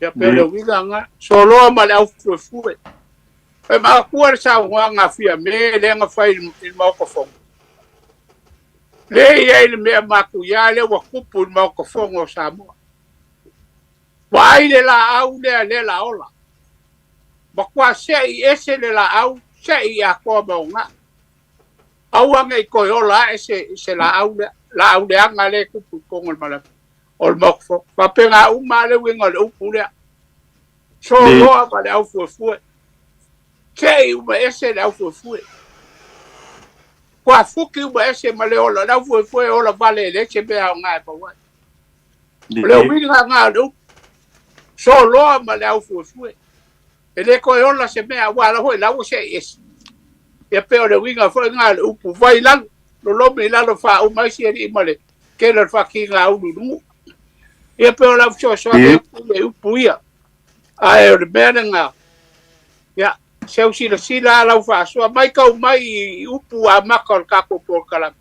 Ia pe le uiga na. Soloa ma le aufuefue. E mafua le saunoaga a Fiame lea na fai i le Maota Fono. Lea e i ai le mea matuia lea ua tupu i le Maota Fono o Samoa. Vaai le laau lea lea la ola. Matua sei ese le laau, sei atoa ma ona. Aua ne i toe ola ae se, se laau lea, laau leaga lea e tupu i totonu o le malama, o le Maota Fono. Faapena uma le uiga o le upu lea. Soloa ma le aufuefue. Sei uma ese le aufuefue. Kua fuki uma ese ma le ola. Le aufuefue ola vale e le se mea o ngā e pau ai. O le uiga ngā o le upu. Soloa ma le aufuefue. E le koe ola se mea, ua ala hoi lau sei ese. Ia pe o le uiga foi ngā o le upu. Vai lalo, lolomi lalo wha uma isi e li ma le kela le whakinga ulu nungu. Ia pe o lau fesoasoani atu i le upu ia. Ae o le mea lena, ia, seu silasila a lau faasoa, mai kau mai i upu amata o le tatou polokalame.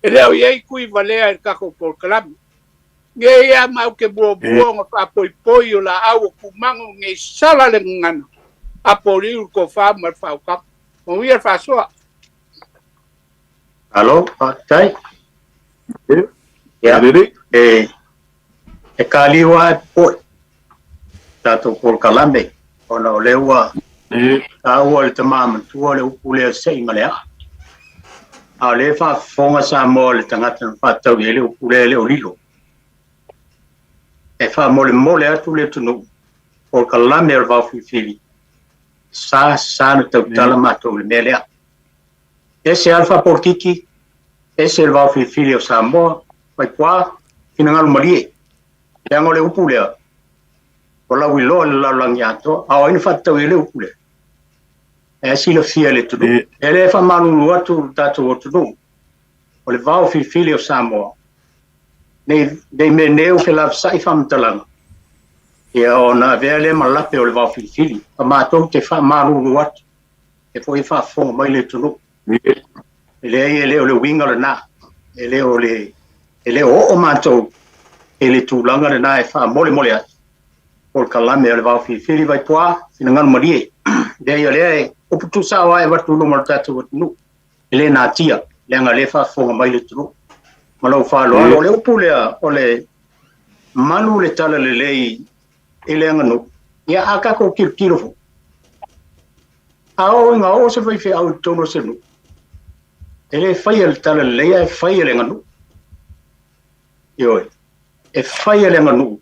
E le o i ai kui valea i le tatou polokalame. Nei ia mau ke muamua ona faapoipoi o laau o kumago nei sala le gagana a poliu le tofa ma le faautaga. Manuia le faasoa. Malo, faafetai. Ia, e, e kaliu lava e popoe tatou polokalame ona o lea ua taua le tama matua le upu lea sei ma le aa. A o lea e faafofoga Samoa le tagata na faatatau i ai le upu lea e le o lilo. E faamolemole atu le atunuu polokalame o le vaofilifili sa sa na tautala matou i le mea lea. Ese lava le faapolokiki, ese le vaofilifili o Samoa, Vaipua, finagalo malie. Leaga o le upu lea, ua lauiloa i le lalolagi atoa, a o ai na faatatau i ai le upu lea? E silafia e le atunuu. E le faamalulu atu le tatou atunuu, o le vaofilifili o Samoa, nei, nei mea ua felavasai faamatalaga, ia ona avea lea ma lape o le vaofilifili. A matou te faamalulu atu, e foi e faafofoga mai le atunuu. E leai, e le o le uiga lena. E le o le, e le o oo matou i le tulaga lena e faamolemole atu. Polokalame o le vaofilifili Vaipua, finagalo malie. Leai, o lea e upu tuusao lava e avatu i luma o le tatou atunuu. E le natia, leaga o lea e faafofoga mai le atunuu. Ma lou faaaloalo, o le upu lea, o le malu le talalelei i le aganuu, ia a tatou tilotilo foi, a oo ina oo se faifeau i totonu o se nuu, e le faia le talalelei ae faia le aganuu. Ioe, e faia le aganuu.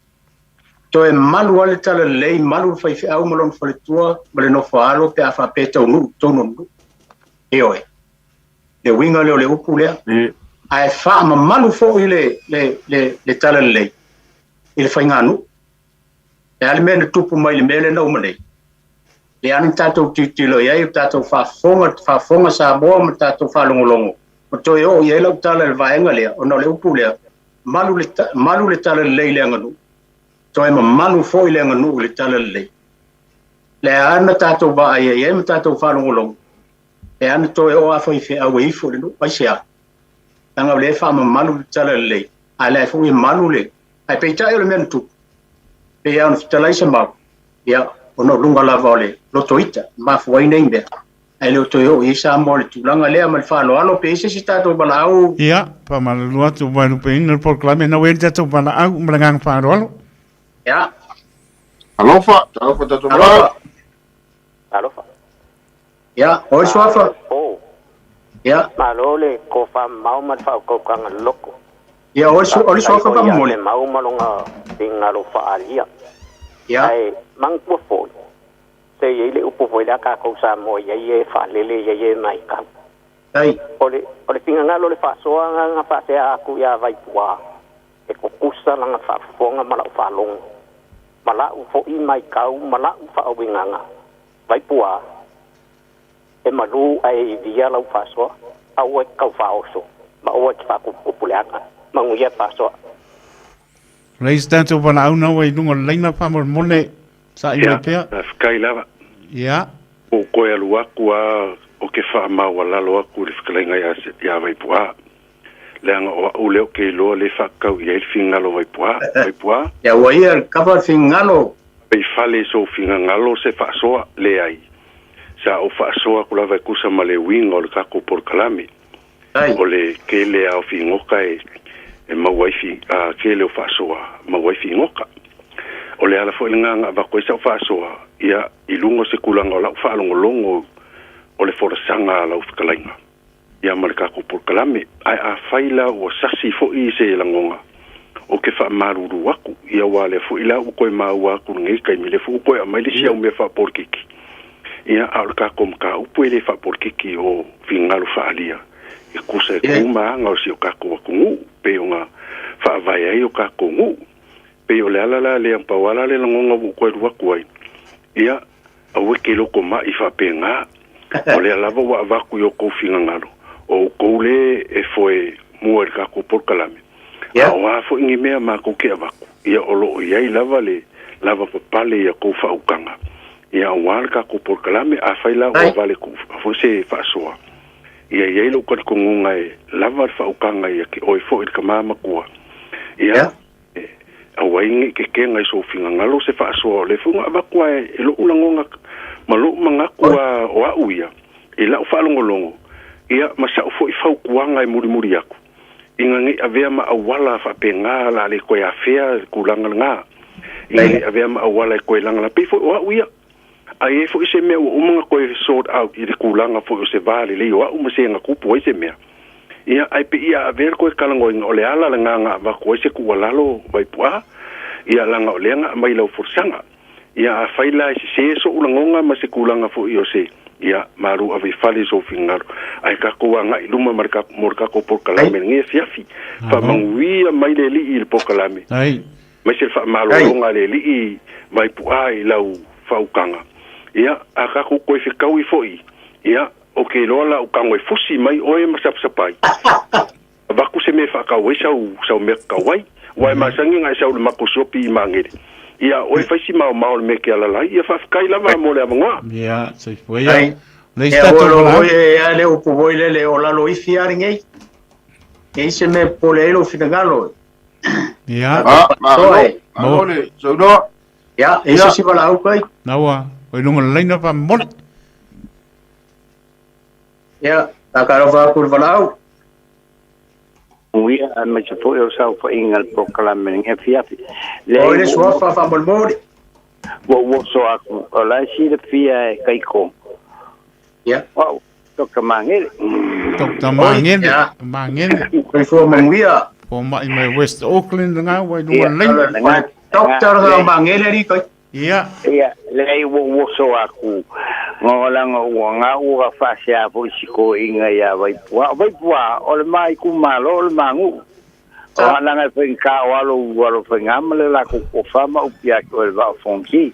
Toe malu lava le talalelei, malu le faifeau ma lona faletua ma le nofoaalo pe a faapea e taunuu i totonu o le nuu. Ioe, le uiga lea o le upu lea. Ae faamamalu foi le, le, le, le talalelei i le faiganuu. Le a le mea na tupu mai i le mea lea na uma nei? Le a na tatou tilotilo i ai, o tatou faafofoga, faafofoga Samoa ma tatou faalogologo, ma toe oo i ai lau tala i le vaega lea, ona o le upu lea, malu le, malu le talalelei i le aganuu, toe mamalu foi le aganuu i le talalelei. Le a na tatou vaai ai ai ma tatou faalogologo, le a na toe oo a faifeau e ifo i le nuu, aisea? Leaga o lea e faamamalu le talalelei, a o lea foi e malu le... Ae peitai o le mea na tupu, pei lava ona fetalai se mau, ia, ona o luga lava o le loto ita, mafua ai nei mea, ae le o toe oo i ai Samoa i le tulaga lea ma le faaaloalo, pe i ai se isi tatou valaau. Ia, faamalulu atu ua vaelupeina le polokalame, na ua i ai le tatou valaau ma le agaga faaaloalo. Ia. Alofa, talofa tatou Alofa. Alofa. Ia, o le suafa. O. Ia. Malo le tofamamao ma le faautautaga loloto. Ia, o le suafa faamolemole. Faafetai foi ia Lemau ma lona finagalo faaalia. Ia. Ae manatua foi, se i ai le upu foi lea a tatou Samoa i ai e faalele i ai e matau. Ai. O le, o le finagalo o le faasoa na na faasea atu ia Vaipua, e tutusa lana faafofoga ma lau faalogo, ma lau foi matau ma lau faauigaga. Vaipua, e malu ae ivia lau faasoa, aua e te tau faaoso, ma aua e te faatuputupu leaga. Manuia le faasoa. Leai se tatou valaau na ua i luga o le laina faamolemole sa'i mai pea. Ia, faafetai lava. Ia. Ua ou toe alu aku a o ke faamaualalo aku i le fetalaiga ia ia Vaipu'a. Leaga o a'u lea ou te iloa le faatatau i ai le finagalo o Vaipu'a. Vaipu'a. Ia ua ia le kava le finagalo. Ave i fale i sou finagalo se faasoa, leai. Sa ou faasoa aku lava e tusa ma le uiga o le tatou polokalame. O le tele a o figota e e maua ai fi, a tele o faasoa maua ai figota. O le ala foi lena na avatu ai sau faasoa, ia, i luga o se tulaga o lau faalogologo o le folasaga a lau fetalaiga, ia ma le tatou polokalame. Ae afai la ua sasi foi se lagona, ou te faamalulu atu, ia aua lea foi la ua toe maua atu i lenei taimi, lea foi ua toe aumai le isi au mea faapolokiki, ia, a o le tatou mataupu e le faapolokiki o finagalo faaalia e tusa e tu ma aga o si o tatou atunuu, pei ona faavae ai o tatou nuu. Pei o le ala la lea, pau lava la le lagona ua ou toe alu atu ai, ia, aua e te loto mai faapena, o lea lava ua avatu i o outou finagalo, o outou le e foe mua i le tatou polokalame, a o a foi ni mea matou te avatu, ia o lo o i ai lava le lavapapale i a outou faautaga, ia aua le tatou polokalame. Afai la ua vale tuu foi se faasoa, ia i ai lou talitonuga e lava le faautaga ia te oe foi le tama matua, ia Aua ai ne i tetena i sou finagalo se faasoa o le foi na avatu ae e lo'u lagona ma lo'u manatu a o a'u ia i la'u faalogologo ia ma sa'u foi fautuaga e mulimuli atu ina ne i avea ma auala faapena la le toe afea le tulaga lena ina ne i avea ma auala e toe lagalaga pei foi o a'u ia a i ai foi se mea ua uma ona toe sort out i le tulaga foi o se va lelei o a'u ma se na tupu ai se mea. Ia, ae pei ia avea le toe talanoaina o le ala lena na avatu ai se tuualalo Vaipu'a, ia leaga o lea na aumai i lau folasaga. Ia, afai la e sese so'u lagona ma se tulaga foi o se, ia, malu ave i fale i sou finagalo, ae tatou agai i luma ma le mo le tatou polokalame i lenei afiafi. Faamanuia mai le Alii i le polokalame, aemaise le faamalologa a le Alii Vaipu'a i lau faautaga. Ia, a tatou toe fetaui foi, ia, Ou te iloa la u tago e fusi mai oe ma sapasapai. Avatu se mea e faatau ai sau, sau mea tatau ai. Ua e masani ona e sau i le matou siopi i Magele. Ia, oe fai si maomao o le mea e te alala ai. Ia faafetai lava mo le avanoa. Ia, soifua ia. Ai, Le isi e tatou ua valaau. oi e a le upu foi lele o lalo ifi a lenei. E i se mea pole ai lou finagalo. Ia. Ah, malo, Soe. malo le saunoa. Ia, e se si valaau kai. Naua, oi lunga le laina faamolemole. Ia, faatalofa atu i le valaau. Uia, aemaise foi o saofaiga i le polokalame i lenei afiafi. Oi le suafa faamolemole. Ua ou oso aku, o la e silafia e Kaiko. Ia. O au, Dr. Magele. Dr. Magele, Magele. Soifua manuia. Fomai mai West Auckland lena ua i luga o le laina. Dr. Magele alii kai. Ia. Ia, leai ua ou oso aku, leaga ua gau ua faasea foi si toeaina ia Vaipua. O Vaipua, o le ma itumalo, o le ma nuu. O leaga e faigata o alo u alo faiga ma le latou tofa ma upi atu o le Vaa o Fonoti.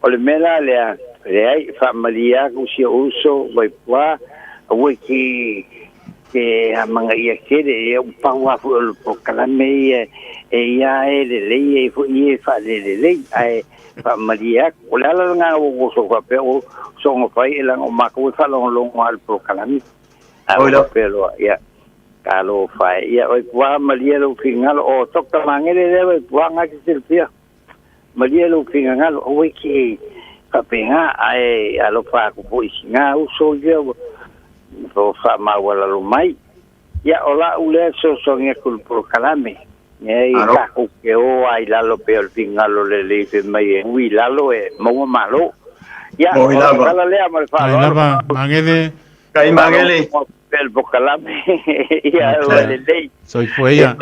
O le mea la lea, leai, faamalie atu si ou uso Vaipua, aua e te te amanaia tele, ia ua pau lava foi o le polokalame ia e ia e lelei e foi ia e faalelelei, ae faamalie atu. O le ala lena ua ou oso faapea o soona fai e leaga o matou e faalogologo lava i le polokalame. Ae ua faapea loa, ia, talofa e, ia Vaipua malie lou finagalo, o Doctor Magele lea Vaipua na te silafia. Malie lou finagalo, aua e te faapena, ae alofa atu foi i sina uso ia ua faamaualalo mai. Ia, o la'u lea fesoasoani atu i le polokalame. Nei takou ke o a i lalo pe o le fingalo le le fe mai e ui lalo e maua malo. Ia, o le tala lea ma le faaaloalo. Ai lava, Magele. Kai Magele. Pel pokalame. Ia, ua lelei. Soifua ia.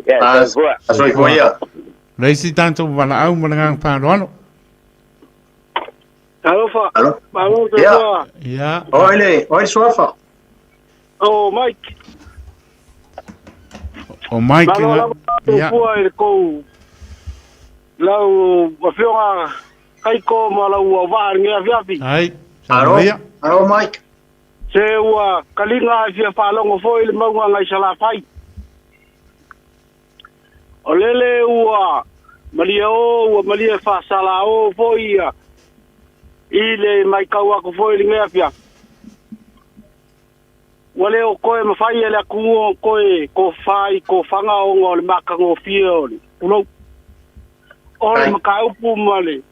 Ia, soifua. Soifua ia. Le isi tatou valaau ma le agaga faaaloalo. Alofa. Malo soifua. Ia. Oi le, oi suafa. O Mike. O Mike. Malo lava soifua i le kou lau afioga Kaiko ma lau auvaa i lenei afiafi. Ai. Alo. Alo Mike. Se ua kaliga e fia faalogo foi i le mauga ngai Salafai. O lele ua malie o ua malie faasala o foi ia i le maitau aku foi i lenei afiafi. Ua le o koe mafai e le atunuu o koe tofa i tofaga ona o le matagofie o le pulou. O le mataupu ma le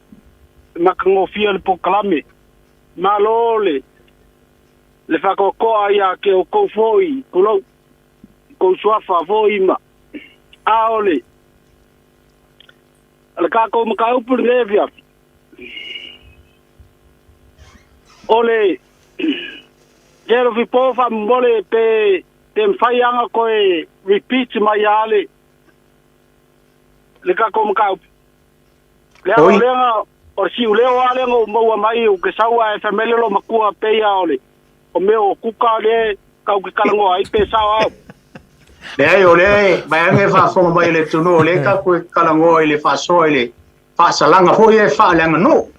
matagofie o le polokalame. Malo le le faatoatoa ia te outou foi, tulou, i kou suafa foi ma a o le le tatou mataupu lenei afiafi o le Gerofi po faamolemole pe pe mafai lava ona toe repeat mai lava le le tatou mataupu. Leaga o lea na o le siuleo lava lea na ou maua mai ou te sau ae fai mai le loomatua pei lava o le o mea o kuka lea tatou te talanoa ai pe sao au. Leai, o lea e vaeane e faafofoga mai le atunuu, o lea tatou e talanoa i le faasoa i le faasalaga foi e faaleaganuu.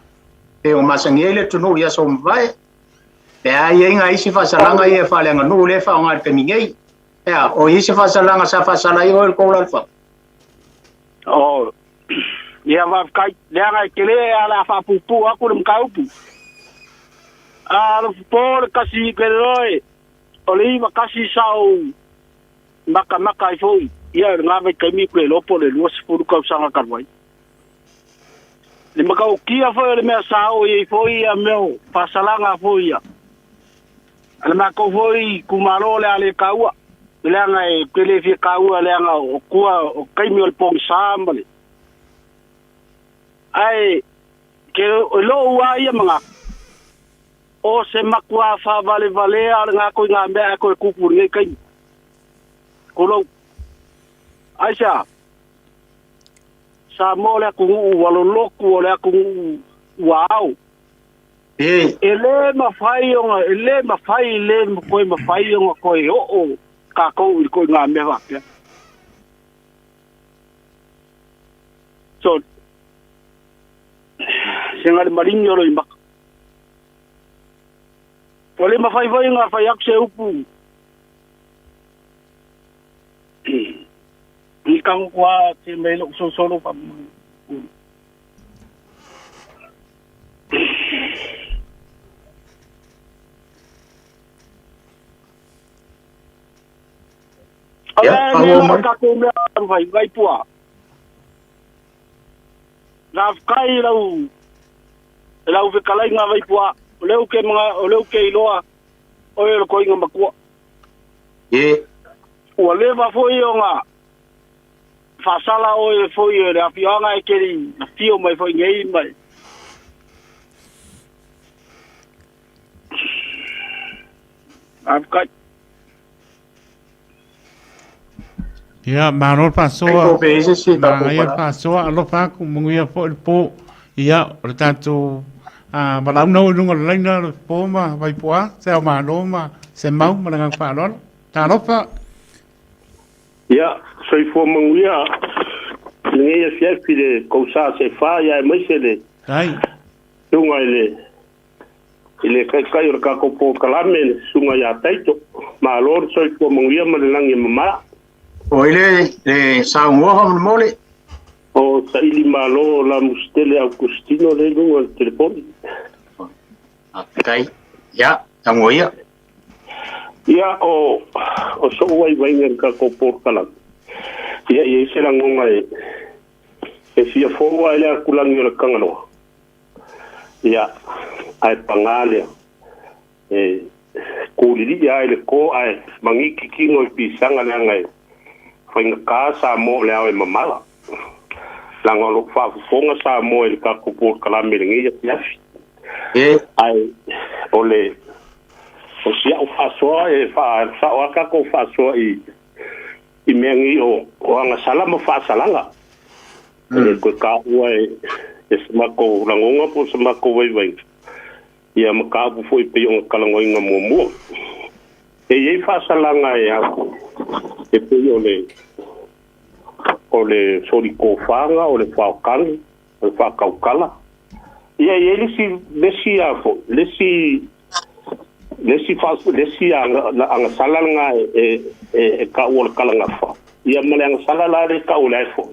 Pei ona masani ai le atunuu i aso ua mavae. Leai, e i ai nai isi faasalaga ia faaleaganuu lea e faaaoga i le taimi nei. Ea, o i ai se faasalaga sa faasala ai oe i le tou alaalafaga? Oh, ia faafetai. Leaga e tele a le a faapuupuu atu le mataupu. A alofa po le kasi ke loe o le 91 sa ou makamaka ai foi ia lena vaitaimi ou te iloa po o le 20 tausaga talu ai. Le matautia foi o le mea sa oo i ai foi ia mea o faasalaga foi ia. A le matou foi itumalo o le a le taua, leaga e te le fia taua leaga o tua o taimi o le pogisa ma le ae ke o lou a ia manatu o se matua faavalevalea o lena ituaiga mea ae toe tupu i lenei taimi. Tulou. Aisea? Samoa o le atunuu ua lolotu, o le atunuu ua ao. E le mafai ona, e le mafai, le toe mafai ona toe oo tatou i le ituaiga mea faapea. So, sega le maligi o Loimata. Ua le mafai foi ona fai atu se upu i ka kua te mai lou solosolo fa. Ia, faaauau mai. Tatou mea fai vai pua. Faafetai i lau i lau fetalaiga Vaipua, o lea ou te mga, o lea ou te iloa oe o le toeaina matua. Ie. Ua leva foi ona faasala oe foi e le afioaga e te le i afio mai foi nei ma e. Faafetai. Ia, malo le faasoa. Manaia le faasoa, alofa atu, manuia foi le po. Ia, o le tatou valaauina oi luga o le laina le po ma Vaipuā, se ao malo ma se mau ma le agaga faaaloalo. Talofa. Ia, soifua manuia lenei afiafi le kousa se fa ia aemaise le Ai. susuga i le i le Taitai o le tatou polokalame, le Susuga ia Taito. Malo le soifua manuia ma le lagi e mama. Oi le, le saunoa faamolemole. O Saili Malo Lamusitele Augustino lea i luga o le telefoni. Faafetai. Ia, saunoa ia. Ia, o, o so'u vaivaiga i le tatou polokalame, ia, e i ai se lagona e, e fia fou lava i le atulagi o le Tagaloa. Ia, ae pagā lea, e kūlili'i lava i le kō ae magiki tino i pisaga leaga e Faigata Samoa o le ao e mamala. Leaga o lo o faafofoga Samoa i le tatou polokalame i lenei afiafi. Ae o le o si au faasoa e faasao lava tatou faasoa i i mea nei o o agasala ma faasalaga. E le toe taua e e se matou lagona po o se matou vaivaiga ia mataupu foi pei ona talanoaina muamua. E i ai faasalaga e a e pei o le o le solitofaga, o le faotagi, o le faatautala. Ia e i ai le isi le isi a foi le isi le isi faa le isi agasala lena e e e taua o le talagafa. Ia ma le agasala la lea e tau o le ae foi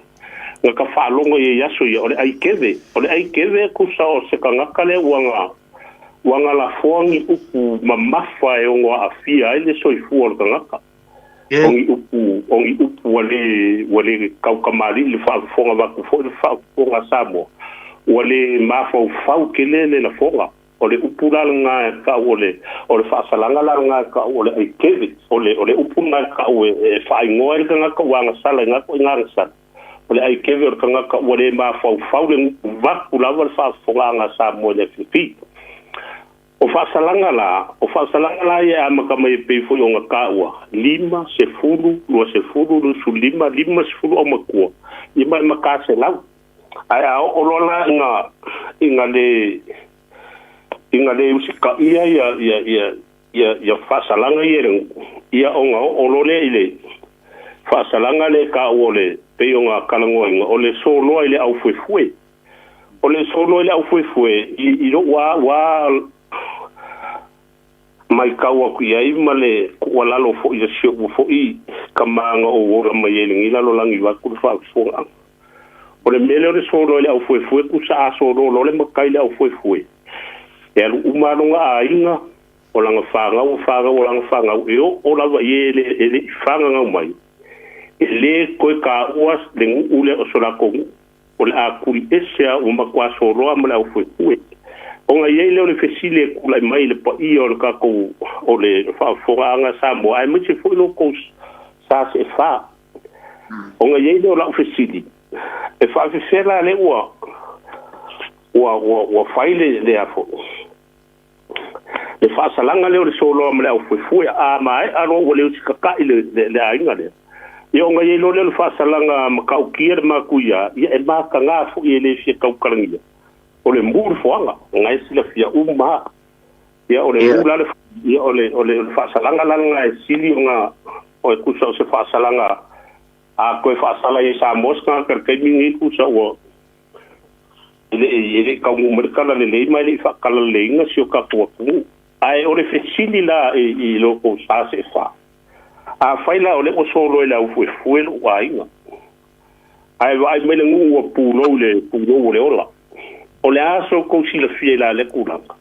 na ta faalogo i ai i aso ia, o le aikeve. O le aikeve tusa o se tagata lea ua na ua na lafoa ni upu mamafa e ono aafia ai le soifua o le tagata. O ni upu, o ni upu ua le, ua le tautamalii i le faafofoga vaeatu foi le faafofoga a Samoa, ua le mafaufau tele le lafoga. O le upu la lena e tau o le, o le faasalaga la lena e tau o le aikeve. O le, o le upu lena e tau e, e faaigoa ai le tagata ua agasala i na ituaiga agasala. O le aikeve o le tagata ua le mafaufau le gutu vaku lava le faafofogaaga a Samoa i le afiafi. O faasalaga la, o faasalaga la ia e amata mai e pei foi ona taua, 5, 10, 20, 25, 50 aumatua, ia ma e mataselau. Ae a oo loa la ina, ina le, ina le usitaia ia, ia, ia, ia, ia faasalaga ia e le nuu, ia ona oo loa lea i le faasalaga lea e taua o le, pei ona talanoaina, o le soloa i le aufuefue. O le soloa i le aufuefue, i, i lou lava, ua matau atu i ai ma le tuualalo foi a si ou foi tama na ou ola mai ai i lenei lalolagi vaeatu le faafofogaaga. O le mea lea o le soloa i le aufuefue, tusa a soloa loa le matai i le aufuefue, e alu uma lava lona aiga, o lana fanau, o fanau a lana fanau, e oo lava i e e le i fananau mai, e le toe taua le nuu lea o so latou nuu. O le a tuli ese a ua matua soloa ma le aufuefue. Ona i ai lea o le fesili e tulai mai i le paia o le tatou o le faafofogaaga a Samoa aemaise foi lo outou sa seefa. Ona i ai lea o lau fesili, e faafefea la lea ua ua ua ua fai le le a foi le faasalaga lea o le soloa ma le aufuefue, a maea loa ua le usitatai le, le, le aiga lea. Ia ona i ai loa lea o le faasalaga matautia le matuia, ia e mataga foi e le fia tautalagia, o le mu le foaga, na e silafia uma lava. Ia o le mu la le, ia o le, o le, o le faasalaga la lena e sili ona, o e tusa o se faasalaga a toe faasala i Samoa se tagata i le taimi lenei tusa ua e le e le i taunuu mai le tala lelei ma e le i faatalaleiina si o tatou atunuu. Ae o le fesili la i, i lo tou sa seefa, afai la o lea ua soloa i le aufuefue lou aiga, ae vaai mai le nuu ua pulou i le pulou o le ola, o le a so outou silafia i la lea tulaga?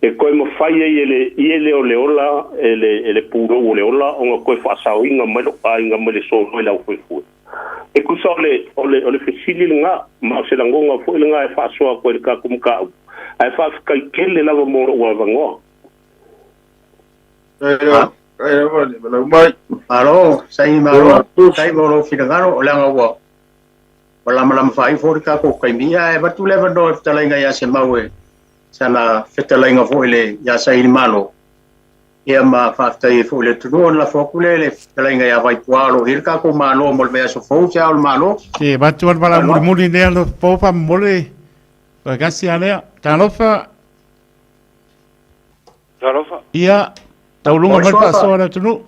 E toe mafai ai e le iele o le ola, e le, e le pulou o le ola ona toe faasaoina mai lou aiga mai le soloa i le aufuefue? E tusa o le, o le, o le fesili lena, ma o se lagona foi lena e faasoa atu ai i le tatou mataupu, ae faafetai tele lava mo lou avanoa. Malo, saini malo, faafetai mo lou finagalo, leaga ua ua lamalama faaiu foi le tatou taimi. Ia, ae avatu le avanoa i le fetalaiga ia Semau e sana fetalaiga foi le ia Saini Malo. Ia ma faafetai ai foi i le atunuu ona lafo atu lea i le fetalaiga ia Vaipua o lo o i ai le tatou Malo mo le vaiaso fou se ao o le Malo. Se avatu le valaau mulimuli lea lo po faamolemole faatasi a lea. Talofa. Talofa. Ia, tauluga mai le faasoa a le atunuu.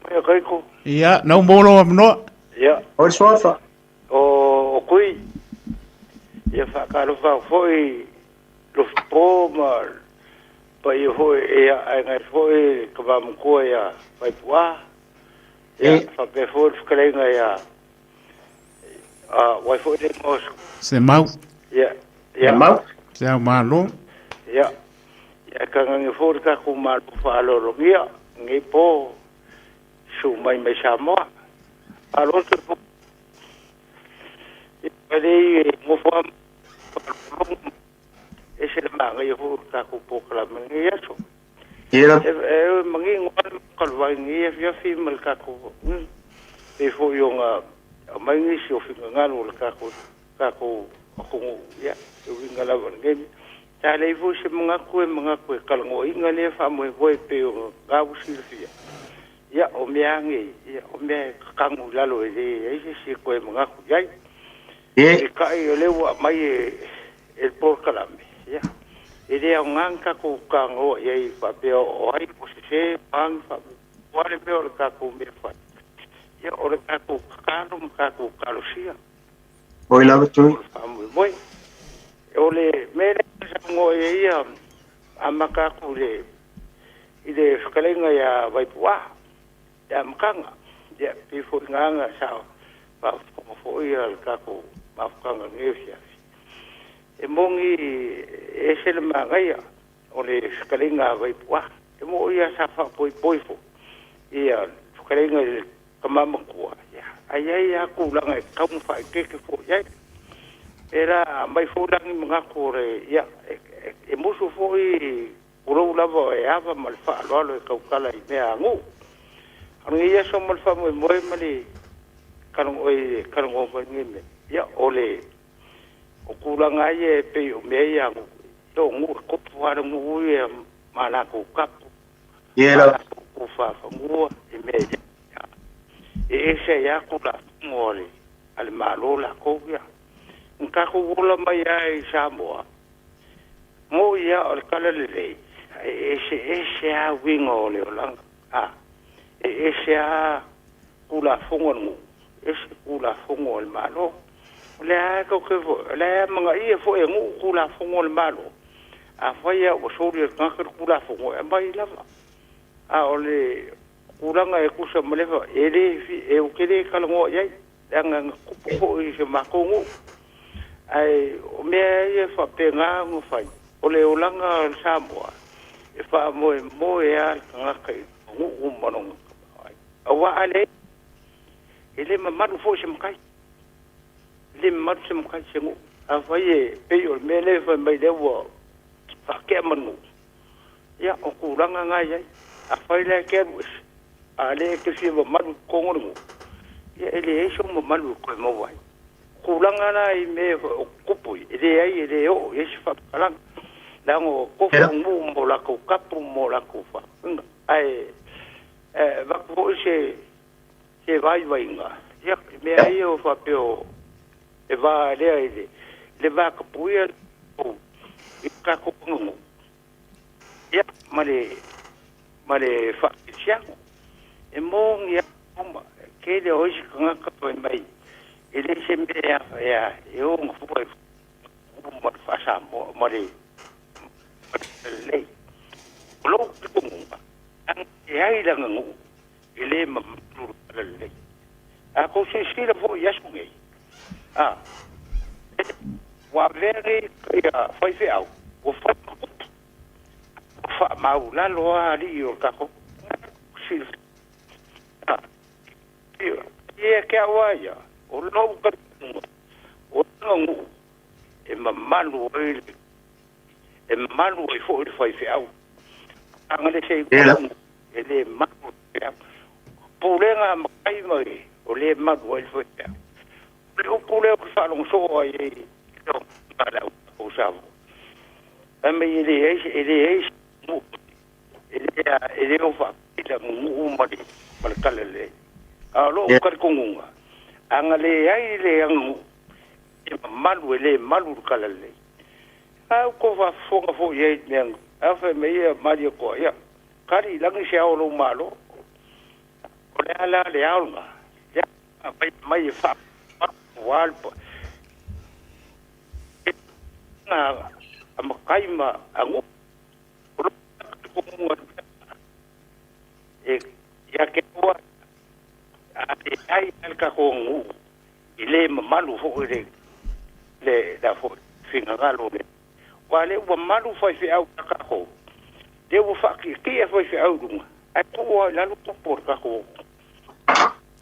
Mai a Kaiko. Ia, nau mo lou avanoa. Ia. O le suafa. O Kui. Ia faatalofa foi Lofipo ma paia foi ia ae foi ka matua ia Vaipua. Ia faapea foi le fetalaiga ia a wai foi le mo Semau. Ia, ia. Semau. Se au malo. Ia. Ia ka ngangi foi le tatou malo faaaloalogia nei po su mai mai Samoa. Malo se po. Ia le ngofo e se le maga foi le tatou polokalame i lenei aso. Ia. E manino lava le kaluvai i lenei afiafi ma le tatou. Pei foi ona aumai nisi o finagalo o le tatou tatou atunuu, ia, e uiga lava i lenei mea. Sa leai foi se manatu e manatu e talanoaina lea faamoemoe e pei ona na ua silafia, ia, o mea lava nei, ia, o mea e tatanu i lalo e leai se isi e toe manatu i ai. Peitai o lea ua aumai e le polokalame, ia, e le aoga ni tatou talanoa i ai faapea o ai ua sese, o a ni faamoemoe. Aua le mea o le tatou mea e fai, ia, o le tatou tatalo ma tatou talosia. Oi lava Tui. O le faamoemoe. O le mea lea e saunoa i ai ia, amata atu i le i le fetalaiga ia Vaipu'a, le amataga. Ia, e pei foi na ana sa faafofoga foi ia le tatou mafutaga i lenei afiafi. E moni e ese le manaia o le fetalaiga a Vaipu'a. E moni ia sa faapoipoi foi ia le fetalaiga i le tama matua, ia, ae i ai lava tulaga e tatau ona faaeteete foi i ai. E la aumai foi la ni manatu o le, ia, e musu foi tulou lava e ava ma le faaaloalo e tautala i mea a nuu. A o lenei aso ma le faamoemoe ma le talanoa mai nei mea, ia, o le o tulaga lava ia e pei o mea ia a nuu, ia o nuu e tofu lava le nuu ia ma latou tapu, ma latou tufafanua i mea i ai. E ese ai lava Tulafono a le Malo latou ia. Na tatou ola mai lava i Samoa, moni lava o le talalelei, ae eseese lava uiga o le olaga. A, e ese lava Tulafono a le nuu, ese Tulafono a le Malo. O lea lava tou te, o lea e amanaia foi e nuu Tulafono a le Malo. Afai lava ua soli e le tagata le Tulafono, e aumai lava. A o le tulaga e tusa ma le, e le, e ou te le talanoa i ai, leaga na tupu foi i se matou nuu. Ae o mea ia e faapena ona fai, o le olaga o le Samoa, e faamoemoe lava le tagata i lona nuu ma lona tamaoaiga. Aua a leai, e le mamalu foi se matai. E le mamalu se matai i se nuu. Afai e pei o le mea lea e fai mai lea ua faatea manu, ia o tulaga na e i ai. Afai la e te alu ese, a o lea e te fia mamalu i totonu o le nuu, ia e leai sou mamalu e toe maua ai. O tulaga la i mea o tutupu e leai e le oo i ai se faamatalaga. Leaga o tofu nuu ma o latou tapu ma o latou faauiga. Ae avatu foi se se vaivaiga, ia, i mea ia o faapea o le va lea i le va tapuia i le tatou aganuu, ia, ma le ma le faakerisiano. E moni lava uma, e tele o isi tagata fai mai, e le se mea e o gafua i ma le faa-Samoa ma le lelei. O lou talitonuga, ana leai le aganuu, e le mamalu le lelei. A tou silasila foi i aso nei, a, ua avea nei ia faifeau, ua fai ma tupu, ua faamaulalo lava alii o le tatou silafia. A, ia te au lava ia, o lou talitonuga, o le aganuu e mamalu ai le e mamalu ai foi le faifeau. Aga le se e le malu le faifeau. Pulega a matai ma o le malu ai le faifeau. O le upu lea ou te faalogo soo ai i le au o Samoa. Fai mai e leai e leai e le o faapea nuu ma le talalelei. A o lou talitonuga, ana leai le aganuu, e mamalu e le malu le talalelei. A ua tou faafofoga foi i ai i le mea na fai mai ai Malietoa, ia, kali i lagi se ao o lou Malo. O le a la le ao lena? Lea aumai mai e faa aua le a matai ma aganuu. O lou talitonuga e ia te au a leai le tatou aganuu, e le mamalu foi le le la foi finagalo le aua lea ua malu faifeau ia tatou, lea ua faatietie faifeau i luga ae tuu lava i lalo tupu o le tatou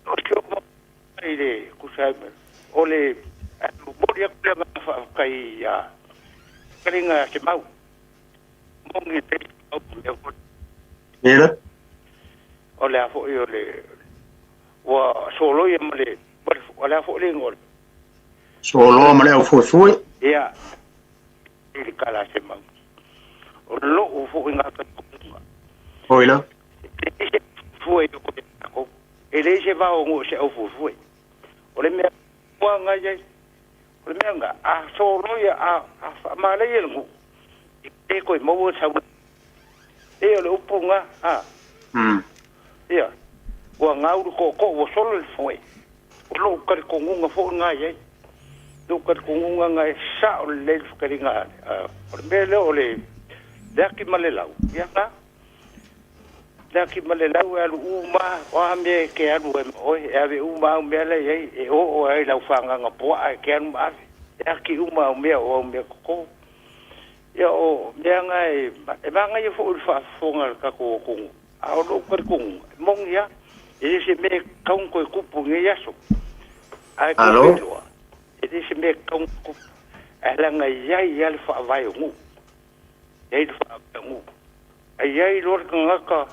o si ou i le tusa ai o le momoli atu le agaga faafetai ia fetalaiga Semau moni le mea foi o le a foi o le Ua soloia ma le, ma le, o le a foi le igoa o le. Soloa ma le aufuefue. Ia, i le tala a Semau. O lou foi gataituga. Oi la. E leai se aufuefue i o ia tatou. E leai se vao o se aufuefue. O le mea mua nga i ai, o le mea nga, a soloia, a, a faamalaia le nuu, e le toe maua le sau. E o le upu nga, a. Ia, ua gau le tootoo, ua solo le foe. O lou talitonuga foi lena i ai. Lou talitonuga lena e sao lelei le fetalaiga a, o le mea lea o le, le ati ma le lau, ia na. Le ati ma le lau e alu uma lava, o a mea e te alu ai ma oe, e ave uma au mea la e i ai, e oo ai i lau fagaga puaa e te alu ma ave. E ati uma au mea o au mea toto. Ia o mea na e, e manaia foi i le faafofoga a le tatou atunuu, a o lou talitonuga, e moni lava, e le o se mea e tatau ona toe tupu i lenei aso. Ae tou Alo. te iloa, e le o se mea e tatau ona tupu, ae leaga e i ai lava le faavae o nuu. E i ai le faavae o nuu. Ae i ai loa le tagata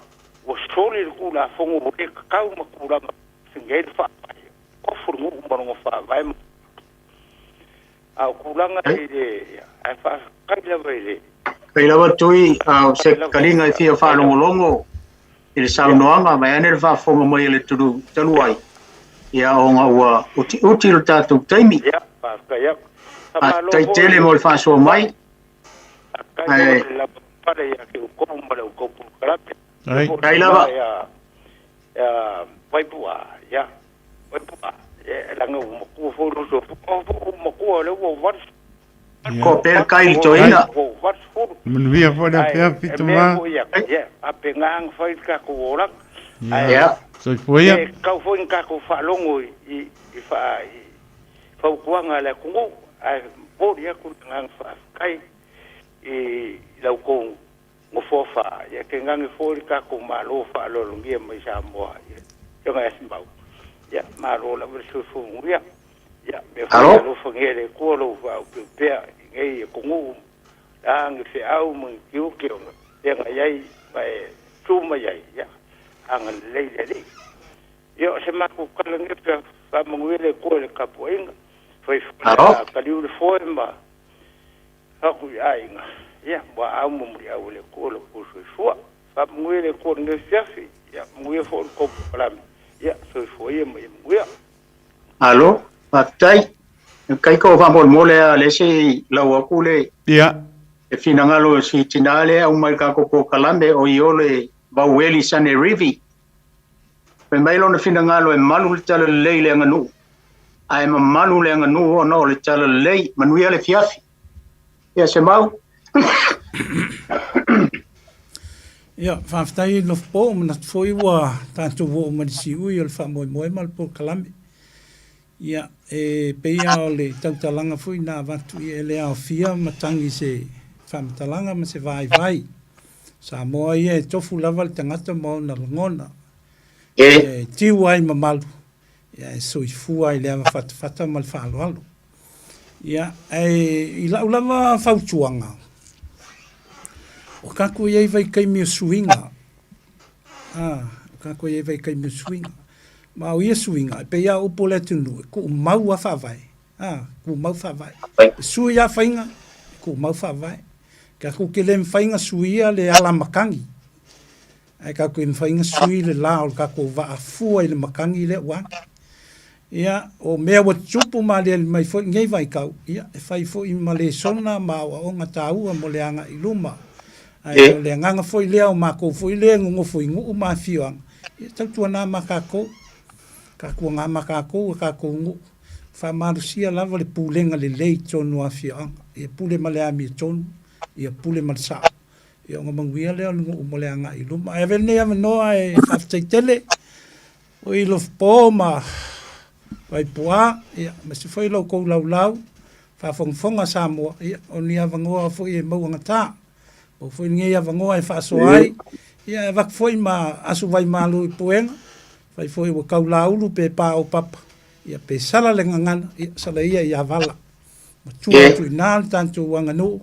ua soli le Tulafono ua le tatau ma tulaga e i ai le faavae, ofu le nuu ma lona faavae ma A o tulaga i le, ae faafetai lava i le. Fai lava Tui, a o se kaliga e fia faalogologo i le saunoaga, vaeane le faafofoga mai a le atunuu talu ai, ia ona ua utiuti lo tatou taimi. Ia, faafetai atu. Faafetai tele mo le faasoa mai. Faafetai foi le lavapapale ia te outou ma le outou polokalame. Faafetai lava. Ia, Vaipua, ia, Vaipua, ia, leaga ua matua foi lou soifua, o foi ua matua o lea ua ou 80. Ko pea le kai i le toeaina. Ua ou 80. Manuia foi le afiafi, Ae, e mea tama. foi ia, ia, faapena ona fai le tatou olaga. Ae, Ia. Soifua ia. e tatau foi ona tatou faalogo i, i, i, faa, i fautuaga a le atunuu, ae momoli atu le agaga faafetai i la outou Nofoa fa, ia tainane foi le tatou Malo faaaloalogia mai Samoa i le Afioga ia Simau, ia malo lava le soifua manuia. Ia mea foi Alo. alofagia e le Atua lou faaopeopea i nei atunuu, la ni feau ma ni tiute ona feagai ai ma e tu mai ai, ia agalelei le Alii. Ia o se matou tala lenei pe faamanuia le Atua i le tapuaiga, fai foi Alo. a taliu le foe ma Atu i aiga, ia, muaau ma muliau e le Atua lo outou soifua. Faamanuia le Atua i lenei afiafi, ia, manuia foi le tou polokalame, ia, soifua ia ma ia manuia. Malo, faafetai. Kai ko faamolemole a le se i lau atu le Ia. e finagalo o si tina lea au mai ka ko kalame o i ole Vaueli Sanerivi. Fai mai lona finagalo e malu le talalelei i le aganuu, ae mamalu le aganuu ona o le talalelei. Manuia le afiafi. Ia, Semau. Ia, faafetai i Lofopo, manatu foi ua tatou oo mai le siui o le faamoemoe ma le polokalame. Ia, e pei lava o le tautalaga foi na avatu, ia e le aofia matagi i se faamatalaga ma se vaivai. Samoa ia e tofu lava le tagata ma ona lagona. E tiu ai mamalu, ia e soifua ai le ava fatafata ma le faaaloalo. Ia, ae i lau lava fautuaga, o tatou i ai vaitaimi o suiga, a, o tatou i ai vaitaimi o suiga. Ma o ia suiga, e pei lava o upu o le atunuu, e tuumau lava faavae, a, tumau faavae. E sui lava faiga, e tumau faavae. Tatou te le mafai ona suia le ala matagi, ae tatou te mafai ona sui le la o le tatou vaa fua i le matagi lea ua alu. Ia, o mea ua tutupu ma aliali mai foi i lenei vaitau, ia, e fai foi ma lesona ma aoaoga taua mo le agai i luma. Ae o le agaga foi lea o matou foi lea e nonofo i nuu ma afioaga, ia tautuana ma tatou, tautuana ma tatou a tatou nuu, faamalosia lava le pulega lelei i totonu o afioaga. Ia pule ma le amiotonu, ia pule ma le sao. Ia ona manuia lea o le nuu mo le agai i luma. Ae avea lenei avanoa e faafetai tele o i Lofopo ma Vaipuā, ia, aemaise foi lo outou laulau, faafogafoga Samoa, ia, o ni avanoa foi e mauagata. Maua foi lenei avanoa e faasoa ai, ia, e avatu foi ma asu vaimalu i puega, fai foi ua tau laulu pe paopapa, ia, pe sala le gagana, ia, sala ia ia vala. Matua atu i ina le tatou aganuu,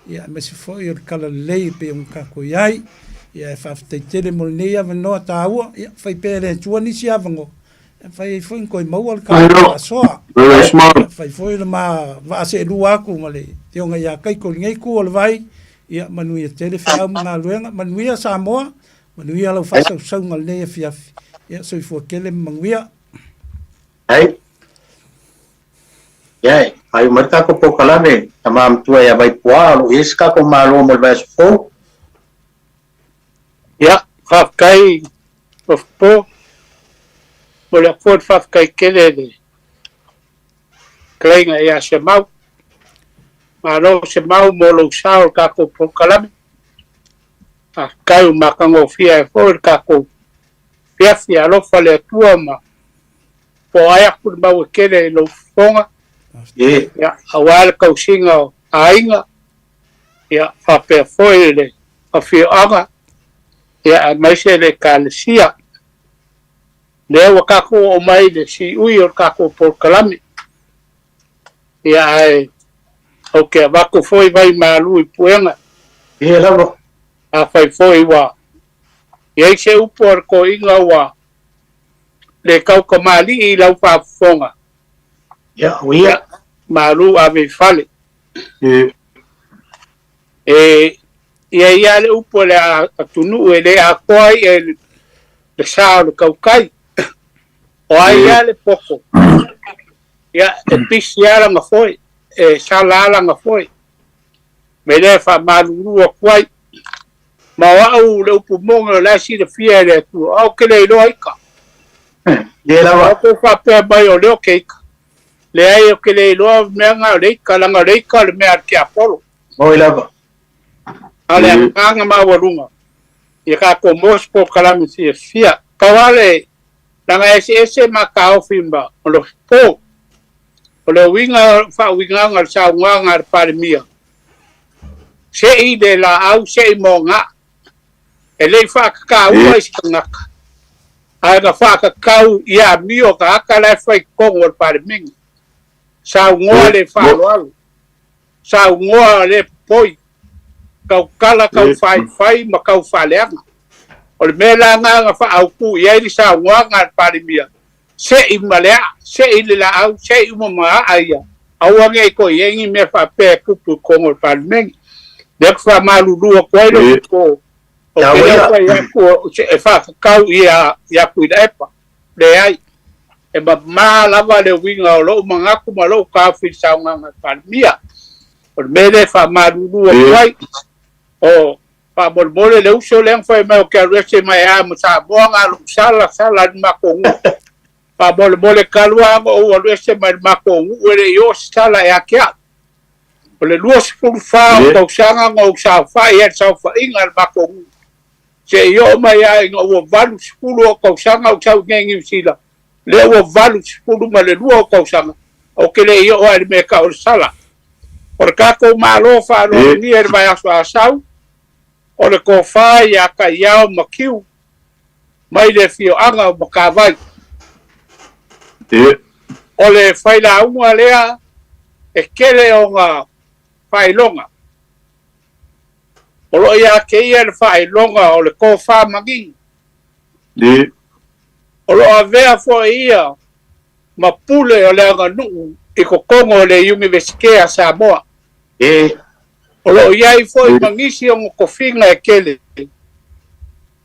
ia, aemaise foi o le talalelei e pei ona tatou i ai. Ia, e faafetai tele mo lenei avanoa taua, ia, fai pea e le Atua nisi avanoa, E fai ai foi ona toe maua le tatou faasoa. E fai foi le ma vaa seelua atu ma le Afioga ia Kaito i lenei itu o le vai. Ia manuia tele feau ma galuega, manuia Samoa, manuia lau faasausauga i lenei afiafi. Ia soifua tele ma manuia. Ai. Ia, e faaiu mai le tatou polokalame, tama matua ia Vaipuā, o lo o i ai se tatou Malo mo le vaiaso fou. Ia, faafetai Tofupo. Momoli atu foi le faafetai tele i le fetalaiga ia Semau. Malo Semau mo lou sao i le tatou polokalame. Faafetai ua matagofie ai foi le tatou afiafi. Alofa le Atua ma foai atu le mau e tele i lou fofoga. Ia, aua le tausiga o aiga, ia faapea foi le afioaga, ia aemaise le Ekalesia. Lea ua tatou oo mai i le siui o le tatou polokalame, ia ae ou te avatu foi vai malu i puega. Ia lava. Afai foi ua i ai se upu a le toeaina ua le taukamalii i lau faafofoga, Ia, o ia. Malu ave i fale. E i ai lava le upu a le atunuu e le atoa ai e le sa o le tautai. O ai lava le poto, ia, e pisi lava lana foe, e sala lava lana foe. Me lea e faamalulu atu ai. Ma o au le upu moni o la e silafia e le Atua, o au ou te le iloa ika. Le lava. O kou faapea mai o lea o ke ika. Leai, ou te le iloa mea na o le ika, leaga o le ika o le mea a le tiapolo. Moi lava. A o le agaga maualuga, ia tatou maua se polokalame fiafia. Pau lava le, leaga e eseese mataofi ma lofipo. O le uiga, faauigaga o le saunoaga a le Palemia, Sei le laau, sei moga. E le i faakakaua i se tagata, ae na faakakau i amio tagata la e fai i totonu o le Palemene. Saunoa le faaaloalo, saunoa le popoi, tautala taufaifai ma taufaaleaga. O le mea la lena na faaautu i ai le saunoaga a le Palemia, Sei ma le aa, sei le laau, sei uma ma aa ia, aua ne i toe i ai ni mea faapea e tupu i totonu o le Palemene. Lea ou te faamalulu atu ai lou toto, ou te le o fai atu e faatatau ia ia Tuilaepa. Leai, e mama lava le uiga o lou manatu ma lou taofi i le saunoaga a le Palemia. O le mea lea e faamalulu atu ai, o Faamolemole le uso lea na fai mai ou te alu ese mai a ma Samoa na lou sala sala i le matou nuu. Faamolemole talu a ona ou alu ese mai le matou nuu e le i oo se sala ia te au. O le 24 o tausaga na ou saofai ai i le saofaiga a le matou nuu seia oo mai a ina ua 80 ou tausaga ou sau i nei Niu Sila, lea ua 82 ou tausaga ou te le i oo a i le mea e tau o le sala. O le tatou Malo faaloalogia i le vaiaso Asau, o le tofa ia Taiao Matiu mai le afioaga o Matavai. O le failauga lea e tele ona faailoga. O lo o ia te ia le faailoga o le tofa manino. O lo o avea foi ia ma pule o le aganuu i totonu o le Iunivesite a Samoa. O lo o i ai foi ma nisi ona tofiga e tele.